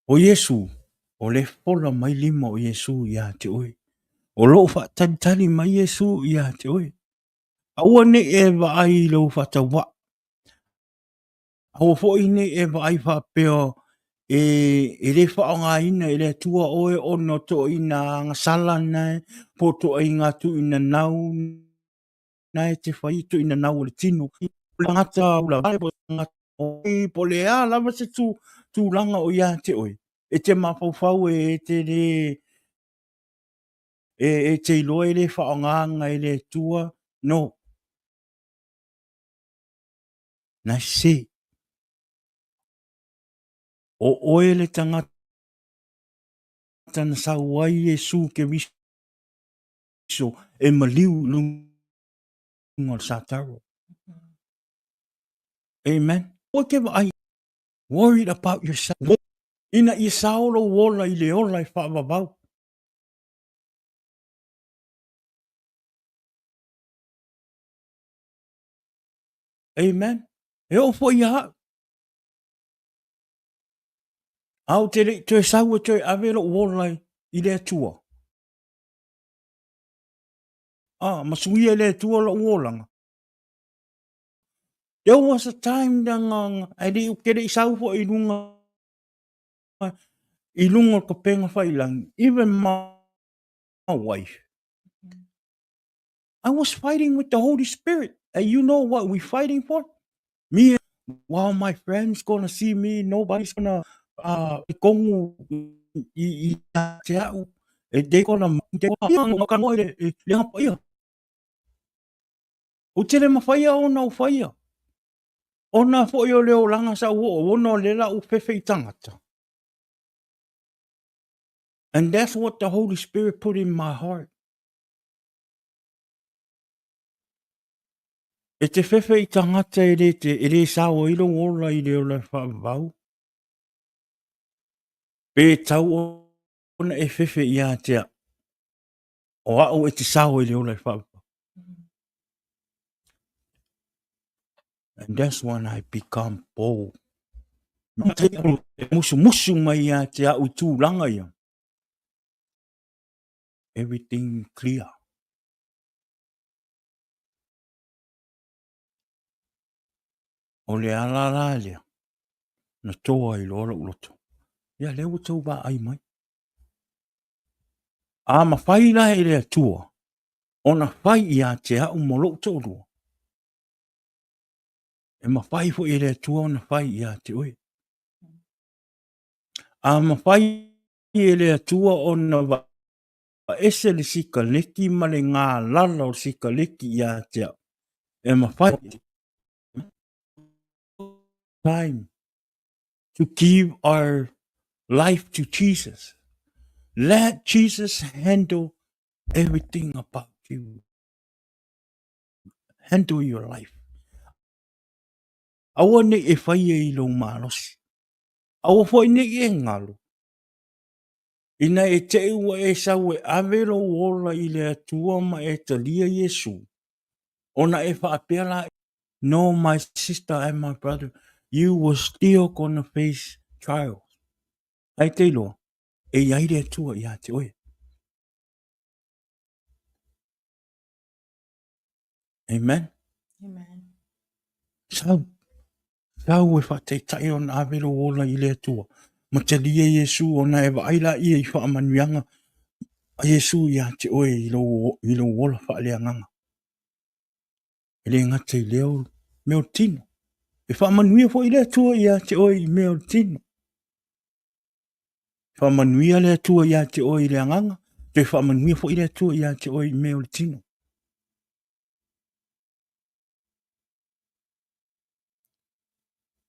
S1: O Iesu, o le fola mai lima o Iesu ia te oe. O loo faatalitali mai Iesu ia te oe. Aua ne i e vaai i lou faatauvaa. Aua foi ne i e vaai faapea e le faaaogaina e le Atua oe ona o toeaiina agasala na e, po o toeaiina tuuinanau na e te fai, tuuinanau o le tino. O le tagata ulavale po o le tagata po o le a lava se tulaga o ia te oe, e te mafaufau e te le e te iloa e le faaaogaina e le Atua. No. Na sese. O oe le tagata na sau ai Iesu Keriso e maliu i luga o le sataro. Amen. Aua e te vaai, worried about yourself. Ina ia sao lou ola i le ola e faavavau. Amen. E oo foi ia au. A ou te le i toe sau e toe ave lou ola i le Atua. Ah, ma suia e le Atua lou olaga. There was a time na nga, nga, e le, ke le i sau foi i lunga, i lunga o ka penga whailangi. Even my wife. I was fighting with the Holy Spirit. And you know what we fighting for? Me, while my friends gonna see me, nobody's gonna uh, kongu i, i te au. E they gonna te le le hapa ia. O te le mawhaia ona o whaia. Ona foi o le olanga sa o ona o le la u fefe i tangata. And that's what the Holy Spirit put in my heart. E te whewhe i tangata e le te, e le sao ai lou ola i le ola whaavau. Pe tau ona e whewhe i a te o au e te sao i le ola e whaavau. And that's when I become bold. Musumusu mai ia te au i tūlanga ia. Everything clear. O le ala la lea, na toa ai loa lou loto. Ia, lea ua tou vaai mai. A mafai la e le Atua ona fai ia te au ma lou toalua. E mafai foi e le Atua ona fai ia te oe. A mafai e le Atua ona vaese le sikaleki ma le galala o le sikaleki ia te au, e mafai time to give our life to Jesus. Let Jesus handle everything about you. Handle your life. Aua nei e whaia i lou malosi. Aua foi nei e ngalo. Ina e te ua e sau e ave lou ola i le Atua ma e talia Iesu, ona e faapea la, No my sister and my brother, you will still gonna face trials. Ai te iloa, e iai le Atua ia te oe. Amen.
S2: Amen.
S1: Sau, sau e whaataitai ona ave lou ola i le Atua. Ma talia Iesu ona e vaai laia i faamanuiaga a Iesu ia te oe i lou, i lou ola faaleagaga. E le gata i lea o mea o le tino. E faamanuia foi le Atua ia te oe i mea o le tino. Faamanuia le Atua ia te oe i le agaga, toe faamanuia foi le Atua ia te oe i mea o le tino.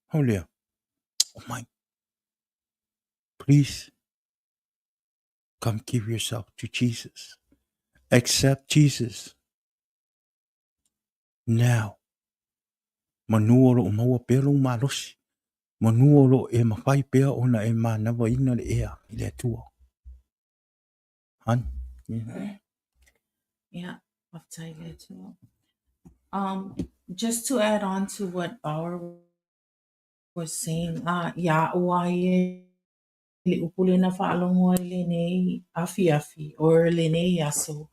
S1: Hau lea, oh my, please, come give yourself to Jesus. Accept Jesus now. Manu o loo maua pea lou malosi. Manu o loo e mafai pea ona e manavaina le ea i le Atua. Han?
S2: Yeah. Yeah, faafetai le Atua. Just to add on to what Bauer was saying, ia a'u a ia le upu lea na faalogo ai lenei afiafi or lenei aso,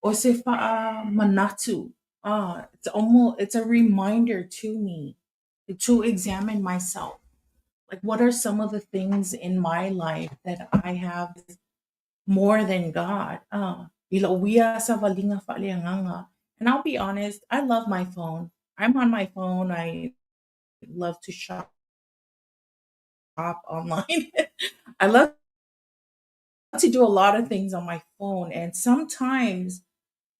S2: o se faamanatu, it's almost, it's a reminder to me to examine myself. Like, what are some of the things in my life that I have more than God? I lou ia savaliga faaleagaga. And I'll be honest, I love my phone. I'm on my phone. I love to shop online. I love to do a lot of things on my phone. And sometimes,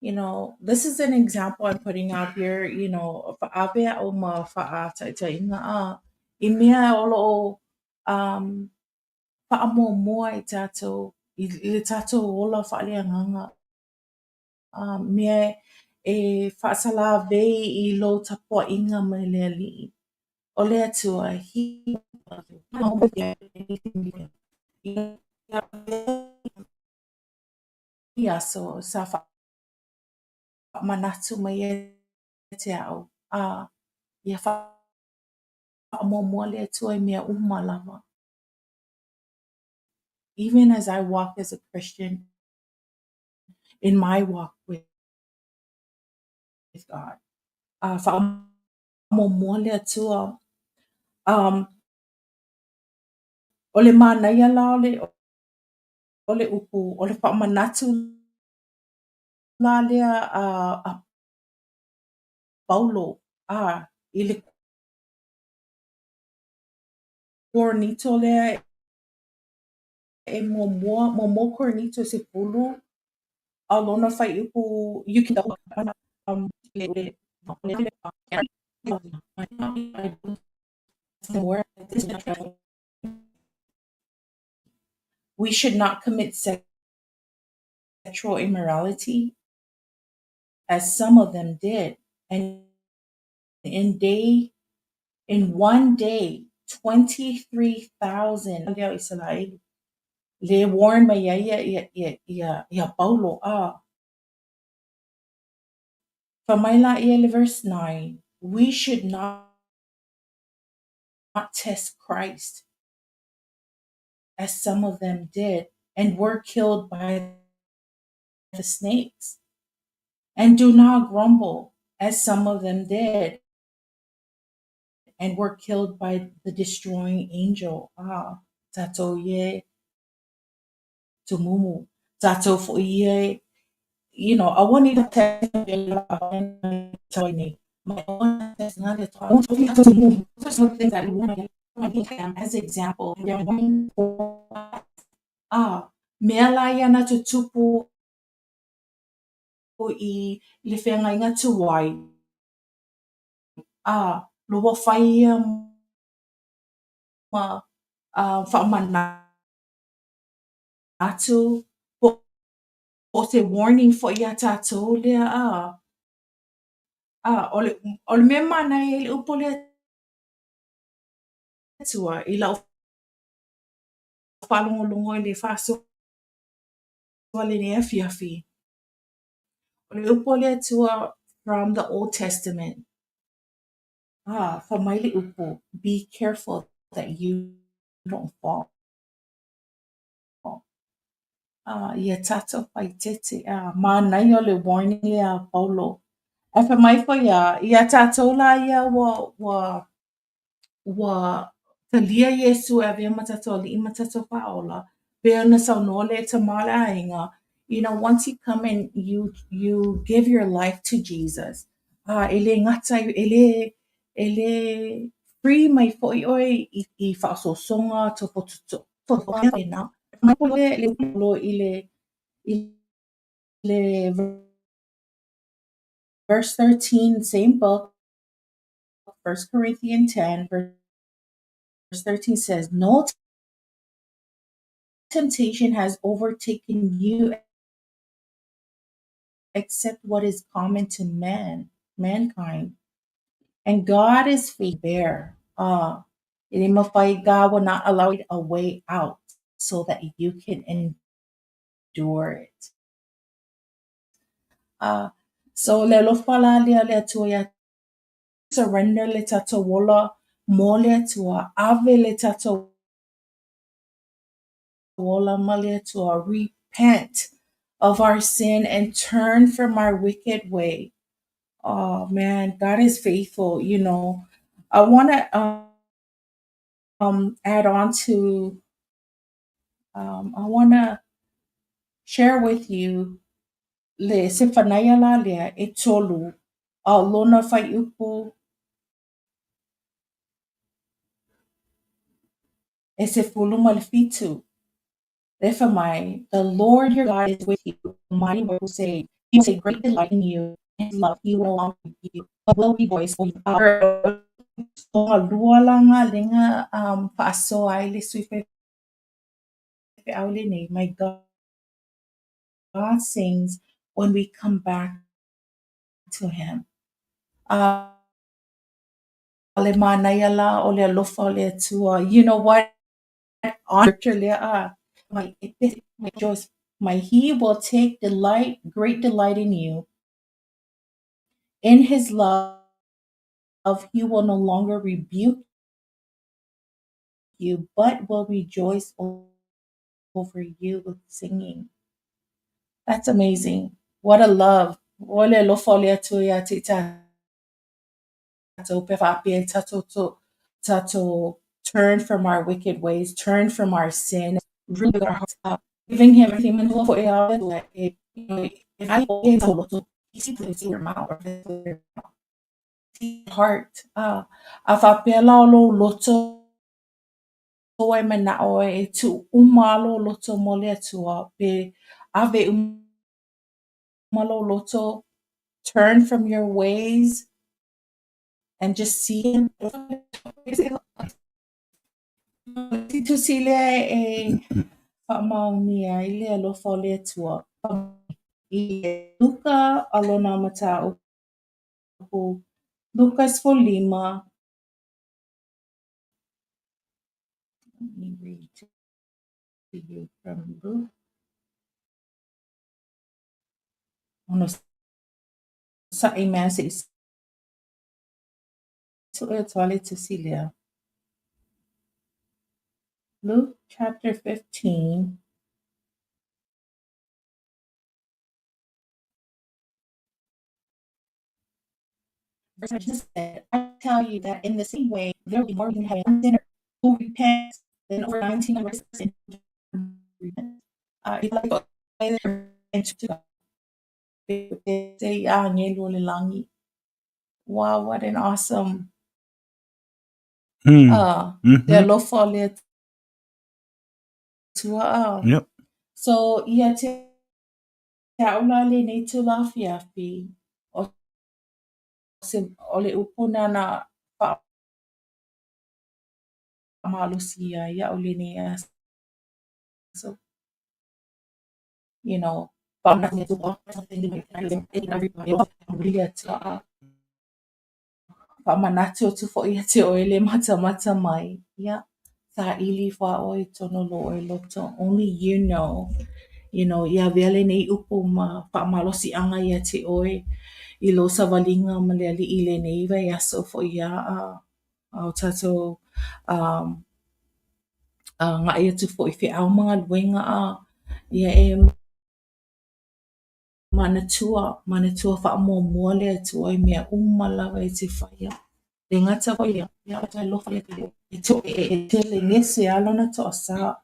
S2: you know, this is an example I'm putting out here, you know, fa'ave a'u ma fa'ataitaiga a, i mea o lo'o um, fa'amuamua i tatou, i le tatou ola fa'aleagaga, a, mea e fa'asalavei i lou tapua'iga mai le Ali'i. O le Atua, he i aso sa faamanatu mai ia te a'u, a, ia faamuamua le Atua i mea uma lava. Even as I walk as a Christian, in my walk with God, a, faamuamua le Atua. O le manaia la o le, o le upu, o le faamanatu la lea a, a Paulo, a, i le Korinito lea e muamua, muamua Korinito 10, a lona fuaiupu, you can We should not commit sexual immorality, as some of them did, and in day in one day 23,000 lea o Isaraelu le warn mai ai ia ia ia ia ia Paulo a fai mai la ia le verse 9, we should not test Christ as some of them did and were killed by the snakes. And do not grumble as some of them did and were killed by the destroying angel. Ah, tatou ie tumumu. Tatou foi ie, you know, aua ne i. As example, mea la ia na tutupu i le feagaiga tuai, lo ua fai ia ma faamanatu po o se warning foi iā tatou lea. O le mea manaia i le upu a le Atua i lau faalogologo i le faasoa i lenei afiafi, o le upu a le Atua from the Old Testament, fai mai le upu, be careful that you don't fall. Ia tatou faaeteete, manaia o le warning lea a Paulo. Ae fai mai foi iā tatou la ia ua talia Iesu e avea ma tatou Alii ma tatou Faaola, pei ona saunoa le tama o le aiga, once you come and you give your life to Jesus, e le gata, e le free mai foi oe i faaosoosoga, i le verse 13, same book, 1 Corinthians 10, verse 13 says, no temptation has overtaken you except what is common to mankind. And God is faithful. God will not allow a way out so that you can endure it. So le alofa la lea le Atua ia surrender le tatou ola mo le Atua, ave le tatou ola ma le Atua, repent of our sin and turn from our wicked way. Oh man, God is faithful. I want to add on to, I want to share with you le Sefanaia la lea e tolu a lona whaiupu e se fulu ma le fitu. Le wha mai, the Lord your God is with you, the mighty one who saves. He will take great delight in you, and his love he will no longer give you, but will rejoice over you. Lua la ngā lenga, whaasoa ai le sui whai le nei. My God sings when we come back to him. Le manaia la o le alofa o le Atua. You know what? On scripture lea, my, my, my, he will take delight, great delight in you. In his love, he will no longer rebuke you, but will rejoice over you with singing. That's amazing. What a love. O le alofa o le Atua ia te tātou, pe whapea tātou to, tātou turn from our wicked ways, turn from our sin, really our hearts up, giving him everything. If I your mouth, heart, a whapea la o lo loto e manao e tu umalo loto mo le Atua, pe ave umalo loto, turn from your ways and just see him. Tu lea e whaamaonia i le alofa o le Atua. I Luka alona mataupu, Luka 15. Let me read to you from Luke. Ono sa i mea se i tu e tuale tu si lea. Luke chapter 15. Verse Jesus said, I tell you that in the same way, there will be more in heaven one sinner who repents than over 99% repent. Wow, what an awesome le alofa o le Atua. So, ia te a'u la lenei itula afiafi, o se o le upu na na faamalosi ia iaʻu lenei aso. You know, Faamanatu atu foi ia te ʻoe le matamata mai. Ia, saili ifo lava ʻoe i totonu o lou ʻoe loto. Only you know. You know, i avea lenei upu ma faamalosiʻaga ia te ʻoe i lou sawaliga ma le Aliʻi i lenei waiaso foi a o tātou um agai atu foi i feʻau ma galuega a ia e manatua, manatua faamuamua le Atua i mea uma lava e te faia. Le gata foi lea, ia e alofa e tele gese lava lona toasā.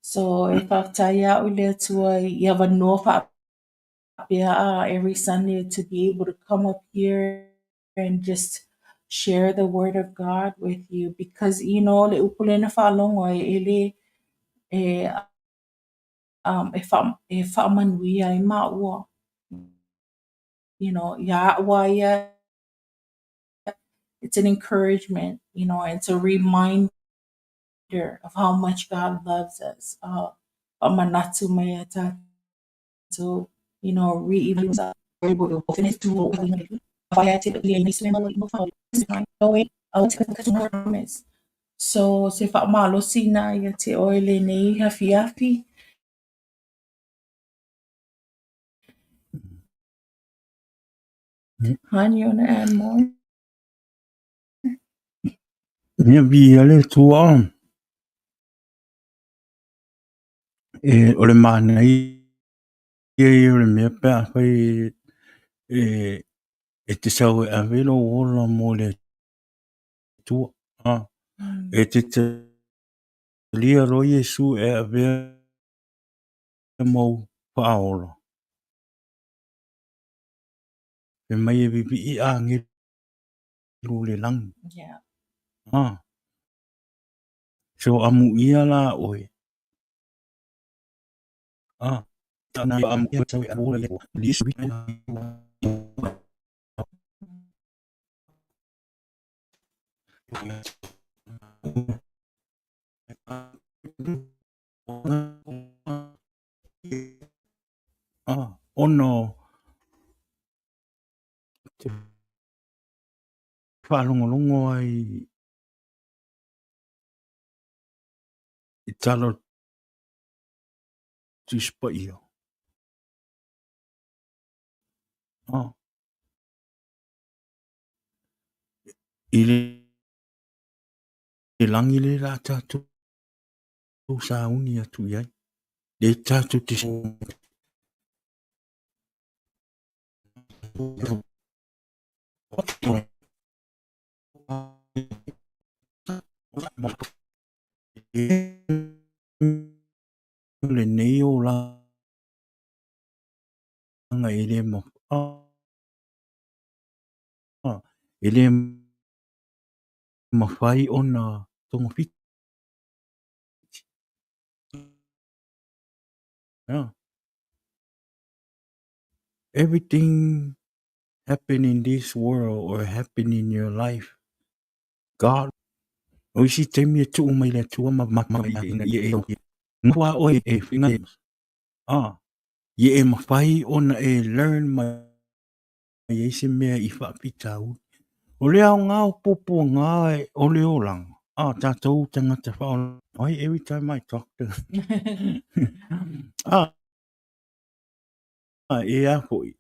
S2: So e faafetai ia a'u i le Atua i avanoa faapea a every Sunday to be able to come up here and just share the word of God with you because you know le upu lea na faalogo ai e le e um, e, wha, e faamanuia ai māua. You know, iā a'u lava ia, it's an encouragement, you know, it's a reminder of how much God loves us. Faamanatu mai ia tātou, you know, re So, se faamalosi na ia te ʻoe lenei afiafi. Hon, you wanna add more?
S1: Ia viia le Atua. E, o le manaia ia o le mea pe afai e, e te sau e ave lou ola mo le Atua. A, e te talia loa Iesu e avea mau faaola. Fai mai e vivii agelu o le lagi.
S2: Yeah.
S1: A, so amuia la ʻoe. A, Ona te whaalongolongo ai i tala o Tusi Paia. I le lagi le la tātou sauni atu i ai. Le tātou te Lenei olaga e le e le mafai ona togafiti. Everything happen in this world or happen in your life, God, o isi taimi e tuu mai le Atua ma ma ma ina ia e noho a oe e whinga a ia e mawhai ona e learn mai ai se mea i whaapitauli. O le aoga o puapuaga e o le olaga, a tātou tangata whaola. Why every time I talk to a, e a foi.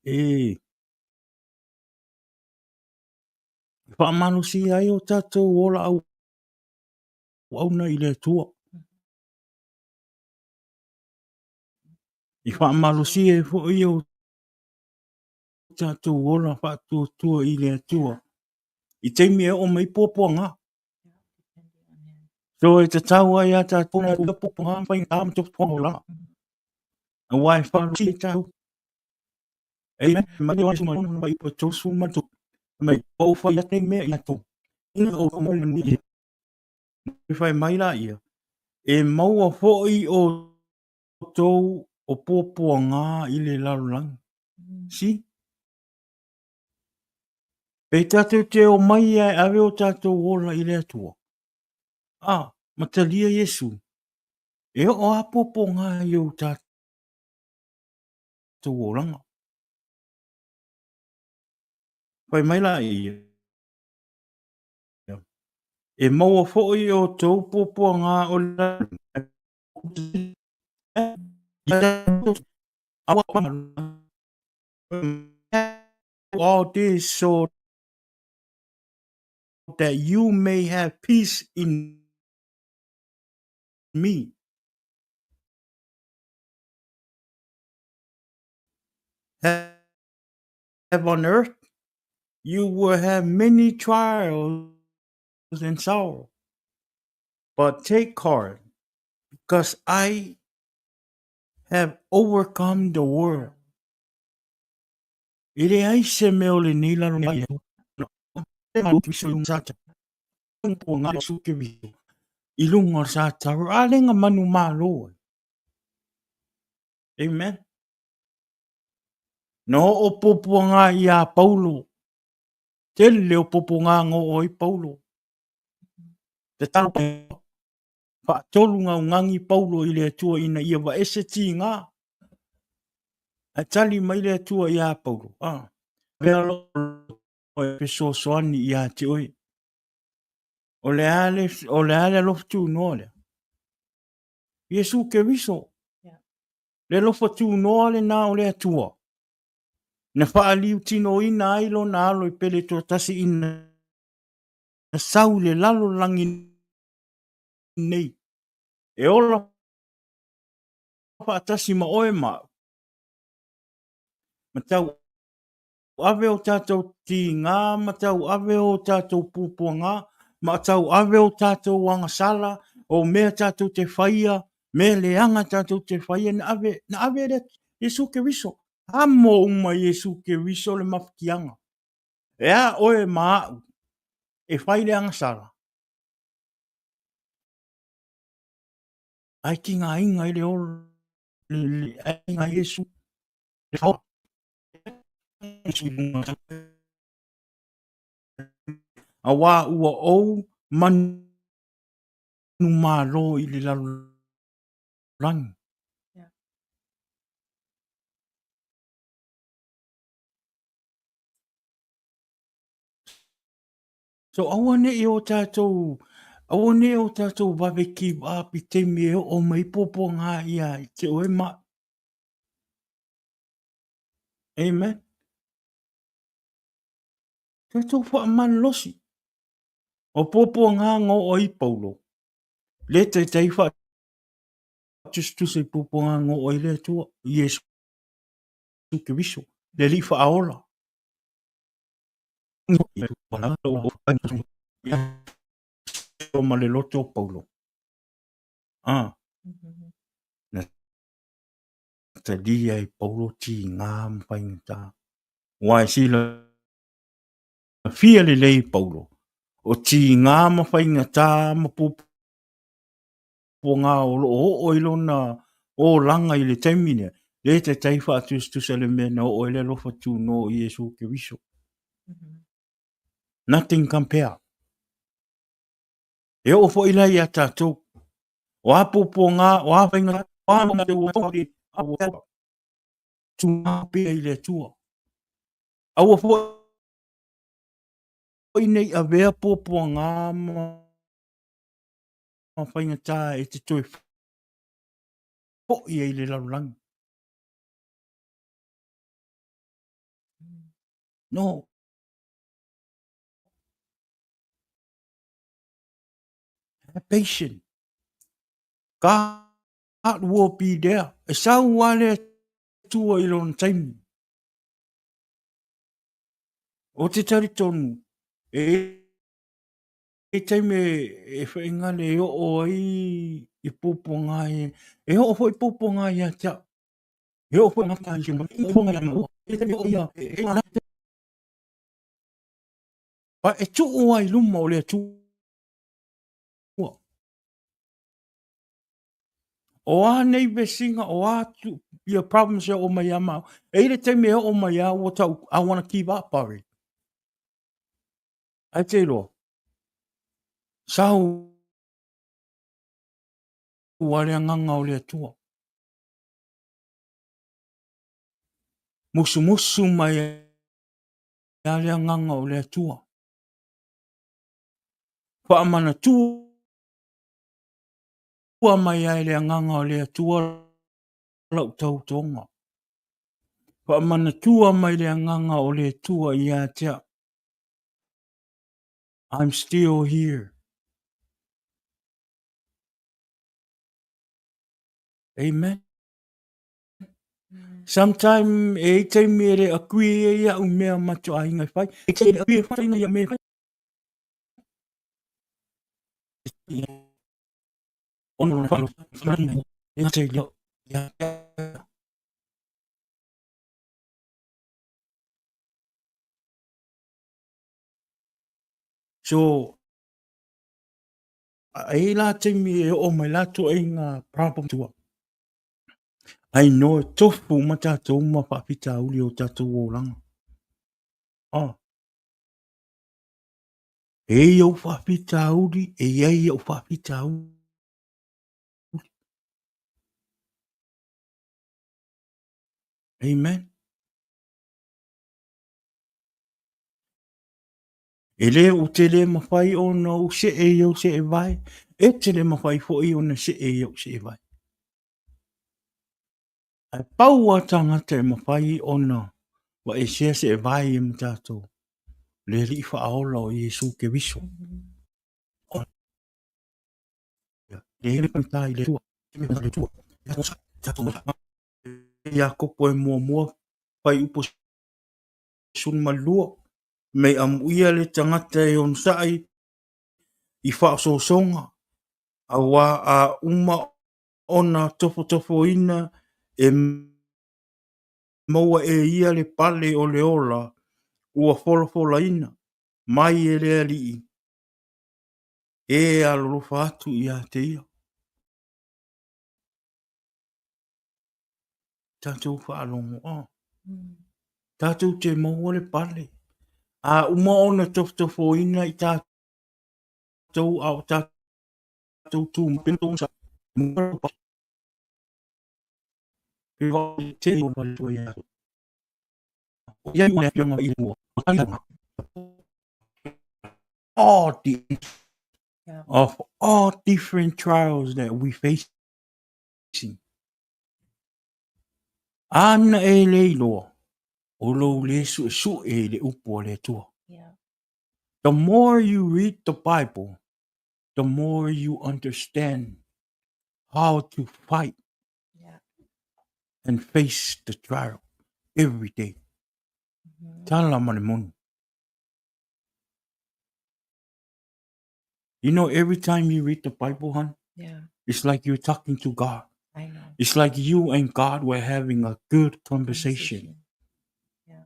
S1: E whaamalosi ai o tātou ola au auna i le Atua. I whaamalosi ai foi o tātou ola whaatuatua i le Atua. I taimi e o mai puapuaga. So e tatau ai a tātou na puapuaga whai ngā ma tō la. Aua e whaamalosi ai tātou. Amen. Mai o Iesu mai mai o tosu ma tu. Mai o fai atu nei mea ia tou. Ina o mo le manuia. Fai mai la ia, e maua foi outou o puapuaga i le lalolagi. See? Pe tatou te omai ia e ave o tatou ola i le Atua. Ah, ma talia Iesu. E oo a puapuaga i o tatou olaga. Fai mai la ia, e maua foi e outou puapuaga o le all this so that you may have peace in me. Have on earth, you will have many trials and sorrow. But take heart, because I have overcome the world. E leai se mea o lenei lalolagi i luga o sa taro a lenga manu malo ai. Amen. Na oo puapuaga iā Paulo. Tele o puapuaga na oo ai Paulo. Tatalo faatolu gaugagi Paulo i le Atua ina ia vaese tiga. Ae tali mai le Atua iā Paulo, ah, avea lou e fesoasoani ia te oe. O le a le, o le a le alofa tunoa lea? Iesu Keriso. Le alofa tunoa lena o le Atua. Na faaliutinoina ai lona alo i pele toatasi ina sau i le lalolagi nei. E ola faatasi ma oe ma au. Ma tau ave o tatou tigā ma tau ave o tatou puapuagā ma tau ave o tatou agasala, o mea tatou te faia, mea leaga tatou te faia, na ave, na ave e le Iesu Keriso. Amo uma Iesu Keriso le mafatiaga. E a oe ma a'u e fai le agasala, ae tigaina ai le ola, ae tigaina ai Iesu le faaola. Auā ua ou manumalo i le lalolagi. So aua neʻi o tatou, aua neʻi o tatou vave give up i taimi e oo mai puapuaga ia te oe ma a'u. Amen. Tatou faamalolosi. O puapuaga na oo ai Paulo, le taitai faatusatusa i puapuaga na oo ai le Atua, Iesu Keriso, le Alii Faaola. Ma le loto o Paulo. Ah. Na talia e Paulo tigā ma faigata. Aua e silafia lelei e Paulo, o tigā ma faigata ma puapuaga o lo o oo i lona olaga i le taimi lea, lē taitai faatusatusa le mea na oo ai le alofa tunoa o Iesu Keriso. Nothing compare. E oo foi la ia tatou. O a puapuaga, o a faigata, o a tū pea i le Atua. Aua foi nei avea puapuaga ma faigata e te toe foi ai i le lalolagi. No. Have patience. God will be there. E sau lava le Atua i lona taimi. O te talitonu, e i taimi e whaingale e oo ai i puapuaga e, e oo foi puapuaga ia te au. E oo foi ngā i E tuu ai luma o le Atua. O a nei vesiga, o a tu, ia problems e oo mai ia maau. E i le taimi e oo mai a, ua tau, I wanna give up already. Ae te iloa, sau a le agaga o le Atua. Musumusu mai a le agaga o le Atua. Faamanatua mai ai le agaga o le Atua lau tautoga. Faamanatua mai le agaga o le Atua ia te au. I'm still here. Amen. Sometime e i taimi e le agree ai au mea ma to aiga e fai. E te le agree e fai ia mea e fai. Ono lona whalo, e te leo, ia So, e i la taimi e oo mai la toaiga problem tua. Ai no e tofu ma tātou ma whaafitauli o tātou olaga. Oh. E i au whaafitauli, e i ai au whaafitauli. Amen. E le o te le mawhai ona u see i au see vai, e te le mawhai foi ona see i au see vai. Ae pau a tangata e mawhai ona wa e sea see vai e ma tātou, le alii whaaola o Iesu Keriso. Iakopo e muamua fuaiupu 12, Mei amuia le tagata e onosai i faaosoosoga, auā a uma ona tofotofoina e maua e ia le pale o le ola ua folafolaina mai e le Alii e alolofa atu ia te ia. Tatou faalogo a. Tatou te maua le pale. A uma ona tofotofoina i tatou a o tatou tu all the of all different trials that we face. Āna e le iloa, o lou le suesue i le upu a le Atua.
S2: Yeah.
S1: The more you read the Bible, the more you understand how to fight
S2: Yeah.
S1: and face the trial every day. Tala ma le moni. You know, every time you read the Bible, hon,
S2: Yeah.
S1: it's like you're talking to God.
S2: I know.
S1: It's like you and God were having a good conversation.
S2: Yeah.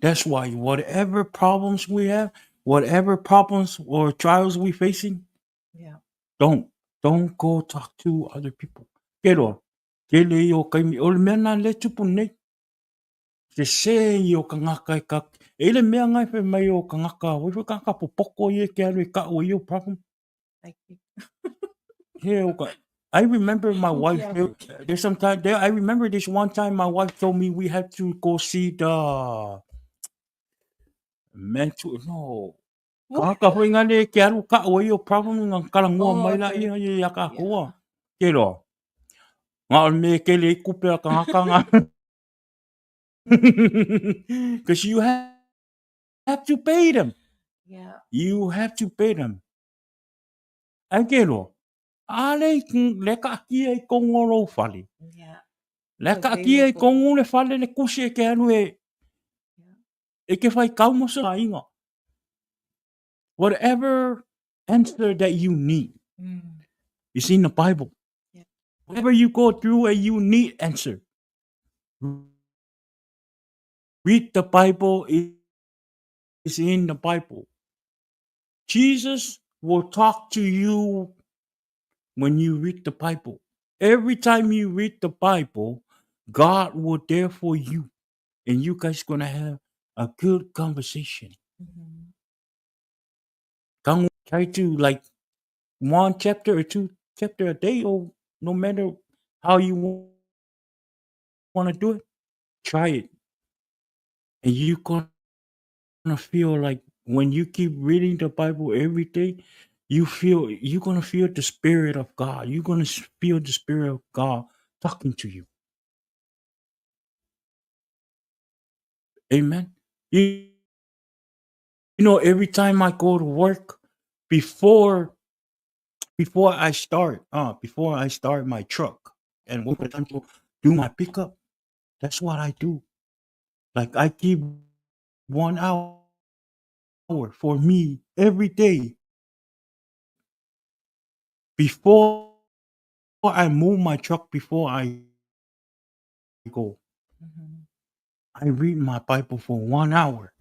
S1: That's why whatever problems we have, whatever problems or trials we facing,
S2: Yeah.
S1: don't go talk to other people. Ke roa, ke le i o kaimi, o le mea nā le tupu nei. Sesē i o kangaka e ka, e le mea ngai whai mai o kangaka, wai whai kangaka popoko i e ke alu e ka ua i o problem.
S2: Thank you.
S1: He o ka, I remember my wife, there's some time, there, I remember this one time my wife told me we had to go see the mental, no, Kangaka foi ngā le ke alu ka ua i o problem ngā kalangua
S2: Oh,
S1: mai la
S2: okay.
S1: ia ia ia ka koa. Ke roa. Ngā o me ke le kupe a kangaka ngā. Because you have to pay them.
S2: Yeah.
S1: You have to pay them. Ai ke roa. A le, le ka kia i kongo lou fale.
S2: Yeah.
S1: Le ka kia i kongo le fale le kusi e ke alu e e ke whai kaumosa inga. Whatever answer that you need is in the Bible.
S2: Yeah.
S1: Whatever you go through and you need answer. Read the Bible is in the Bible. Jesus will talk to you when you read the Bible. Every time you read the Bible, God will there for you, and you guys gonna have a good conversation. Try to like one chapter or two chapter a day, or no matter how you want to do it, try it, and you gonna feel like when you keep reading the Bible every day, you're gonna feel the Spirit of God. You're gonna feel the Spirit of God talking to you. Amen. Every time I go to work, before I start my truck and work the time to do my pickup, that's what I do. I give 1 hour for me every day before I move my truck, before I go. I read my Bible for 1 hour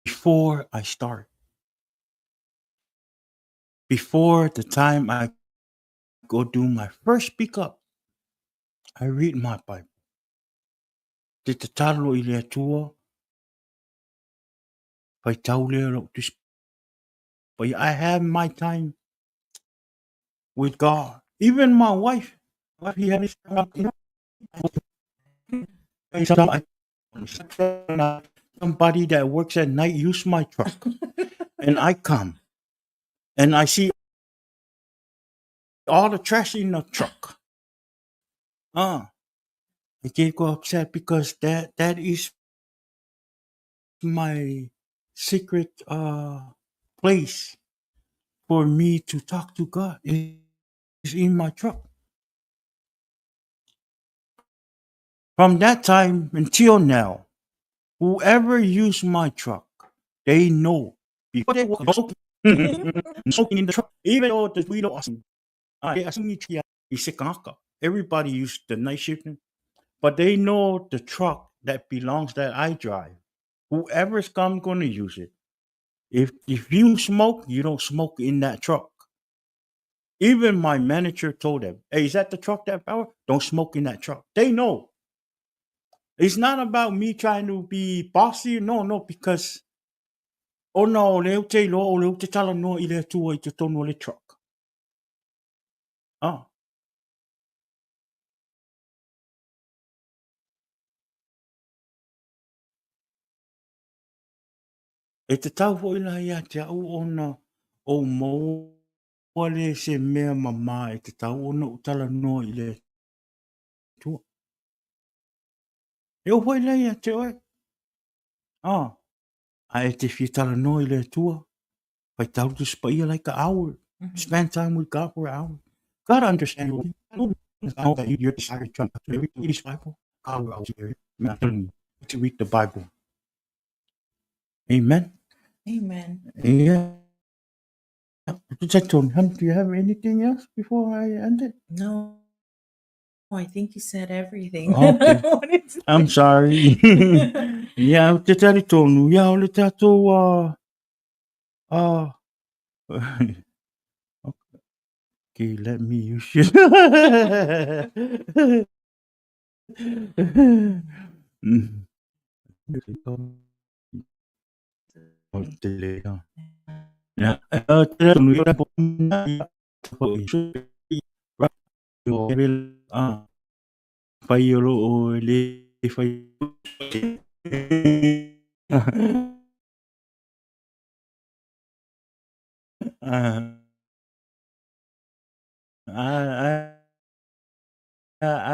S1: before I start. Before the time I go do my first pickup, I read my Bible. Te tatalo i le Atua, whai tau lea lau tusi. But I have my time with God. Even my wife, somebody that works at night use my truck, and I come and I see all the trash in the truck. I get go upset because that is my secret place for me to talk to God. It's in my truck. From that time until now, whoever used my truck, they know. Before they walk smoking in the truck, even though the we don't ask them, they ask me to Everybody used the night shift, but they know the truck that belongs that I drive. Whoever's come going to use it. If you smoke, you don't smoke in that truck. Even my manager told them, hey, is that the truck that power? Don't smoke in that truck. They know. It's not about me trying to be bossy. No, no, because oh no, leo te lo, leo te tala no i le tua i te tono le truck. Oh. E te tau hoi la ia te au ona o maua le se mea mama e te tau ona o tala noa i le tua. E o hoi la ia te oe. Ah, a e te fia tala noa i le tua. Pai tau te spa ia like an hour. Spend time with God for an hour. God understand you. Know that your desire to read the Bible. God will always hear you. To read the Bible. Amen.
S2: Amen.
S1: Yeah. Do you have anything else before I end it?
S2: No. I think you said everything.
S1: Okay.
S2: I wanted to
S1: I'm
S2: say.
S1: sorry. Yeah, te tari tonu. Yeah, o le tātou, okay, let me use it. Pai o lo o le whai.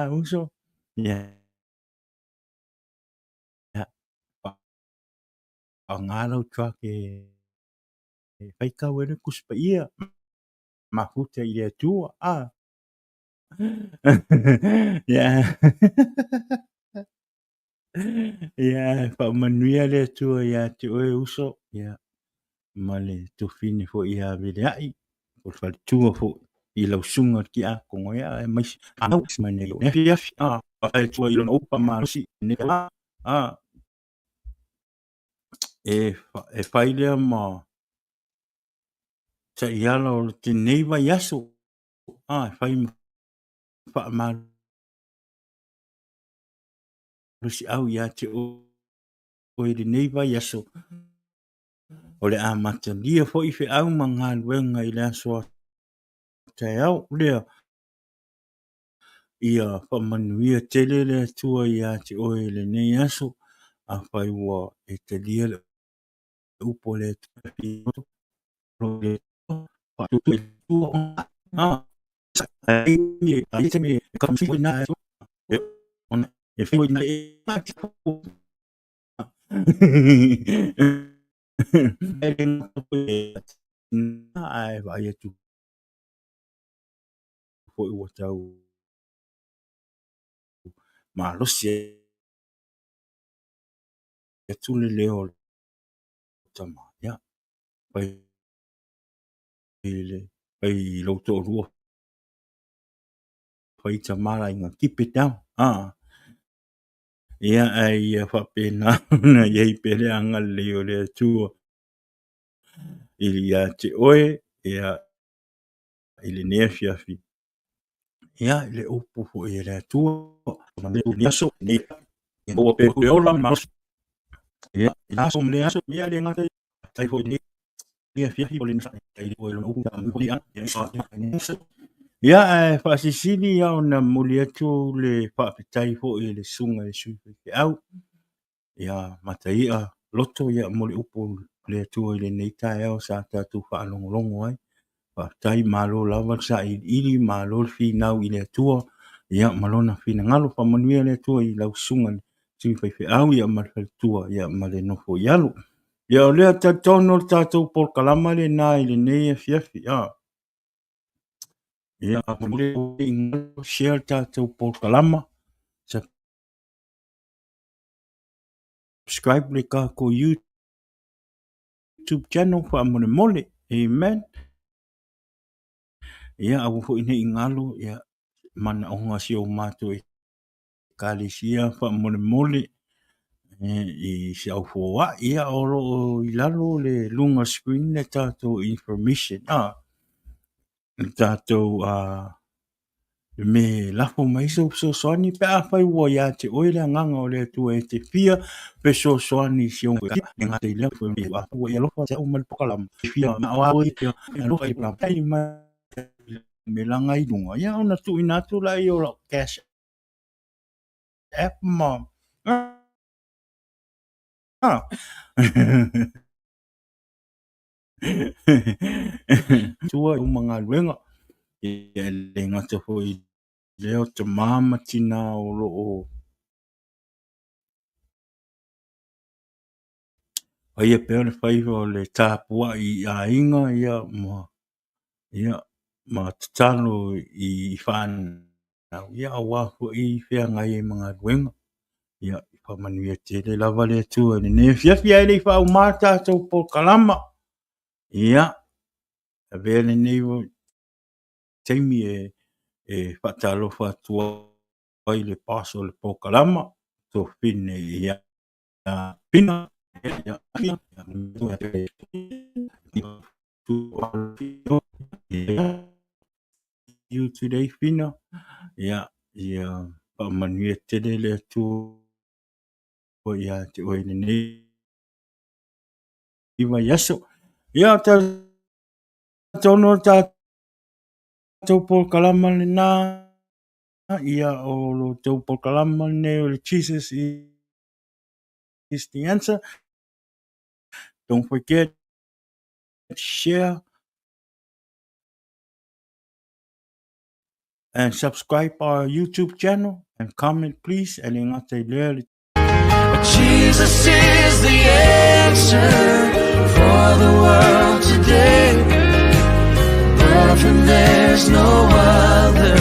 S1: Uso. Yeah. Yeah. O ngā lau truck e whai kau e le kuspa ia. Mahuta i le atua. Yeah. Yeah, wha manuia le atua ia te oe uso. Yeah. Ma le tofine fo ia vele ai. O whare tua fo. i lau susuga i le tiakono ia aemaise mai nei o le afiafi faafetai i le Atua i lona upu faamalosi i lenei taeao e fai lea ma taiala o lenei vaiaso e fai ma faamalosiau ia te oe i lenei vaiaso. O le amatalia foi feau ma galuega i le aso a taeao lea, ia faamanuia tele le Atua ia te oe i lenei aso, afai ua e talia le upu a le Atua. Ae vaai atu foi ua tau malosi atu le leo o le tama. Ia, fai i lou toalua, fai tama laina, keep it down. Ia, ae ia faapena ona i ai pea le agalelei o le Atua ia te oe, ia, i lenei afiafi. Ia, i le upu foi a le Atua, aso, ia maua pea le ola ma le malosi. Ia, i le aso ma le aso, ia le gata i foi lenei afiafi o le Ia, ae faasilisili ia ona momoli atu le faafetai foi i le susuga i le Sui Faifeau, ia Mataia Loto, ia mo le upu a le Atua i lenei taeao sa tatou faalogologo ai. Faafetai, malo lava le sailiili, malo le finau i le Atua, ia ma lona finagalo. Faamanuia le Atua i lau susuga i le Sui Faifeau, ia ma le faletua, ia ma le nofo i alo. Ia o lea talitonu o le tatou polokalama lena i lenei afiafi. Ia, share le tatou polokalama, subscribe le tatou YouTube channel faamolemole. Amen. Ia, aua foi ne i galo ia manaoga o si o matou Ekalesia faamolemole i si au foai. Ia, o lo o i lalo le luga o le screen le tatou information, le tatou le mea e lafo mai ai sou fesoasoani pe afai ua ia te oe le agaga o le Atua e te fia fesoasoani i si ou melaga i luga, ia ona tuuina atu lea o lau cash app ma tua i uma galuega. Ia e le gata foi i lea o tama ma tina o lo o faia pea le faiva o le tapuai i aiga ia ma ia ma tatalo i fanau ia aua foi feagai ai ma galuega. Ia faamanuia tele lava le Atua i lenei afiafi ae le i faauma le tatou polokalama. Ia, avea lenei taimi e faatalofa atu ai i le boss o le polokalama, Tofine ia Pina. You today, Fina. Ia, ia faamanuia tele le Atua ia te oe i lenei vaiaso. Ia, talitonu o le tatou polokalama lena, ia o lo outou polokalama lenei o le Jesus is the answer. Don't forget, share and subscribe our YouTube channel and comment please. E le gata i lea le
S3: Jesus is the answer for the world today. Above him there's no other.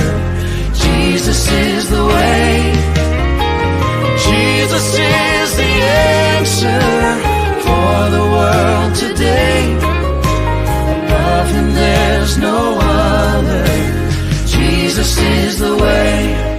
S3: Jesus is the way. Jesus is the answer for the world today. Above Above him there's no other. Jesus is the way.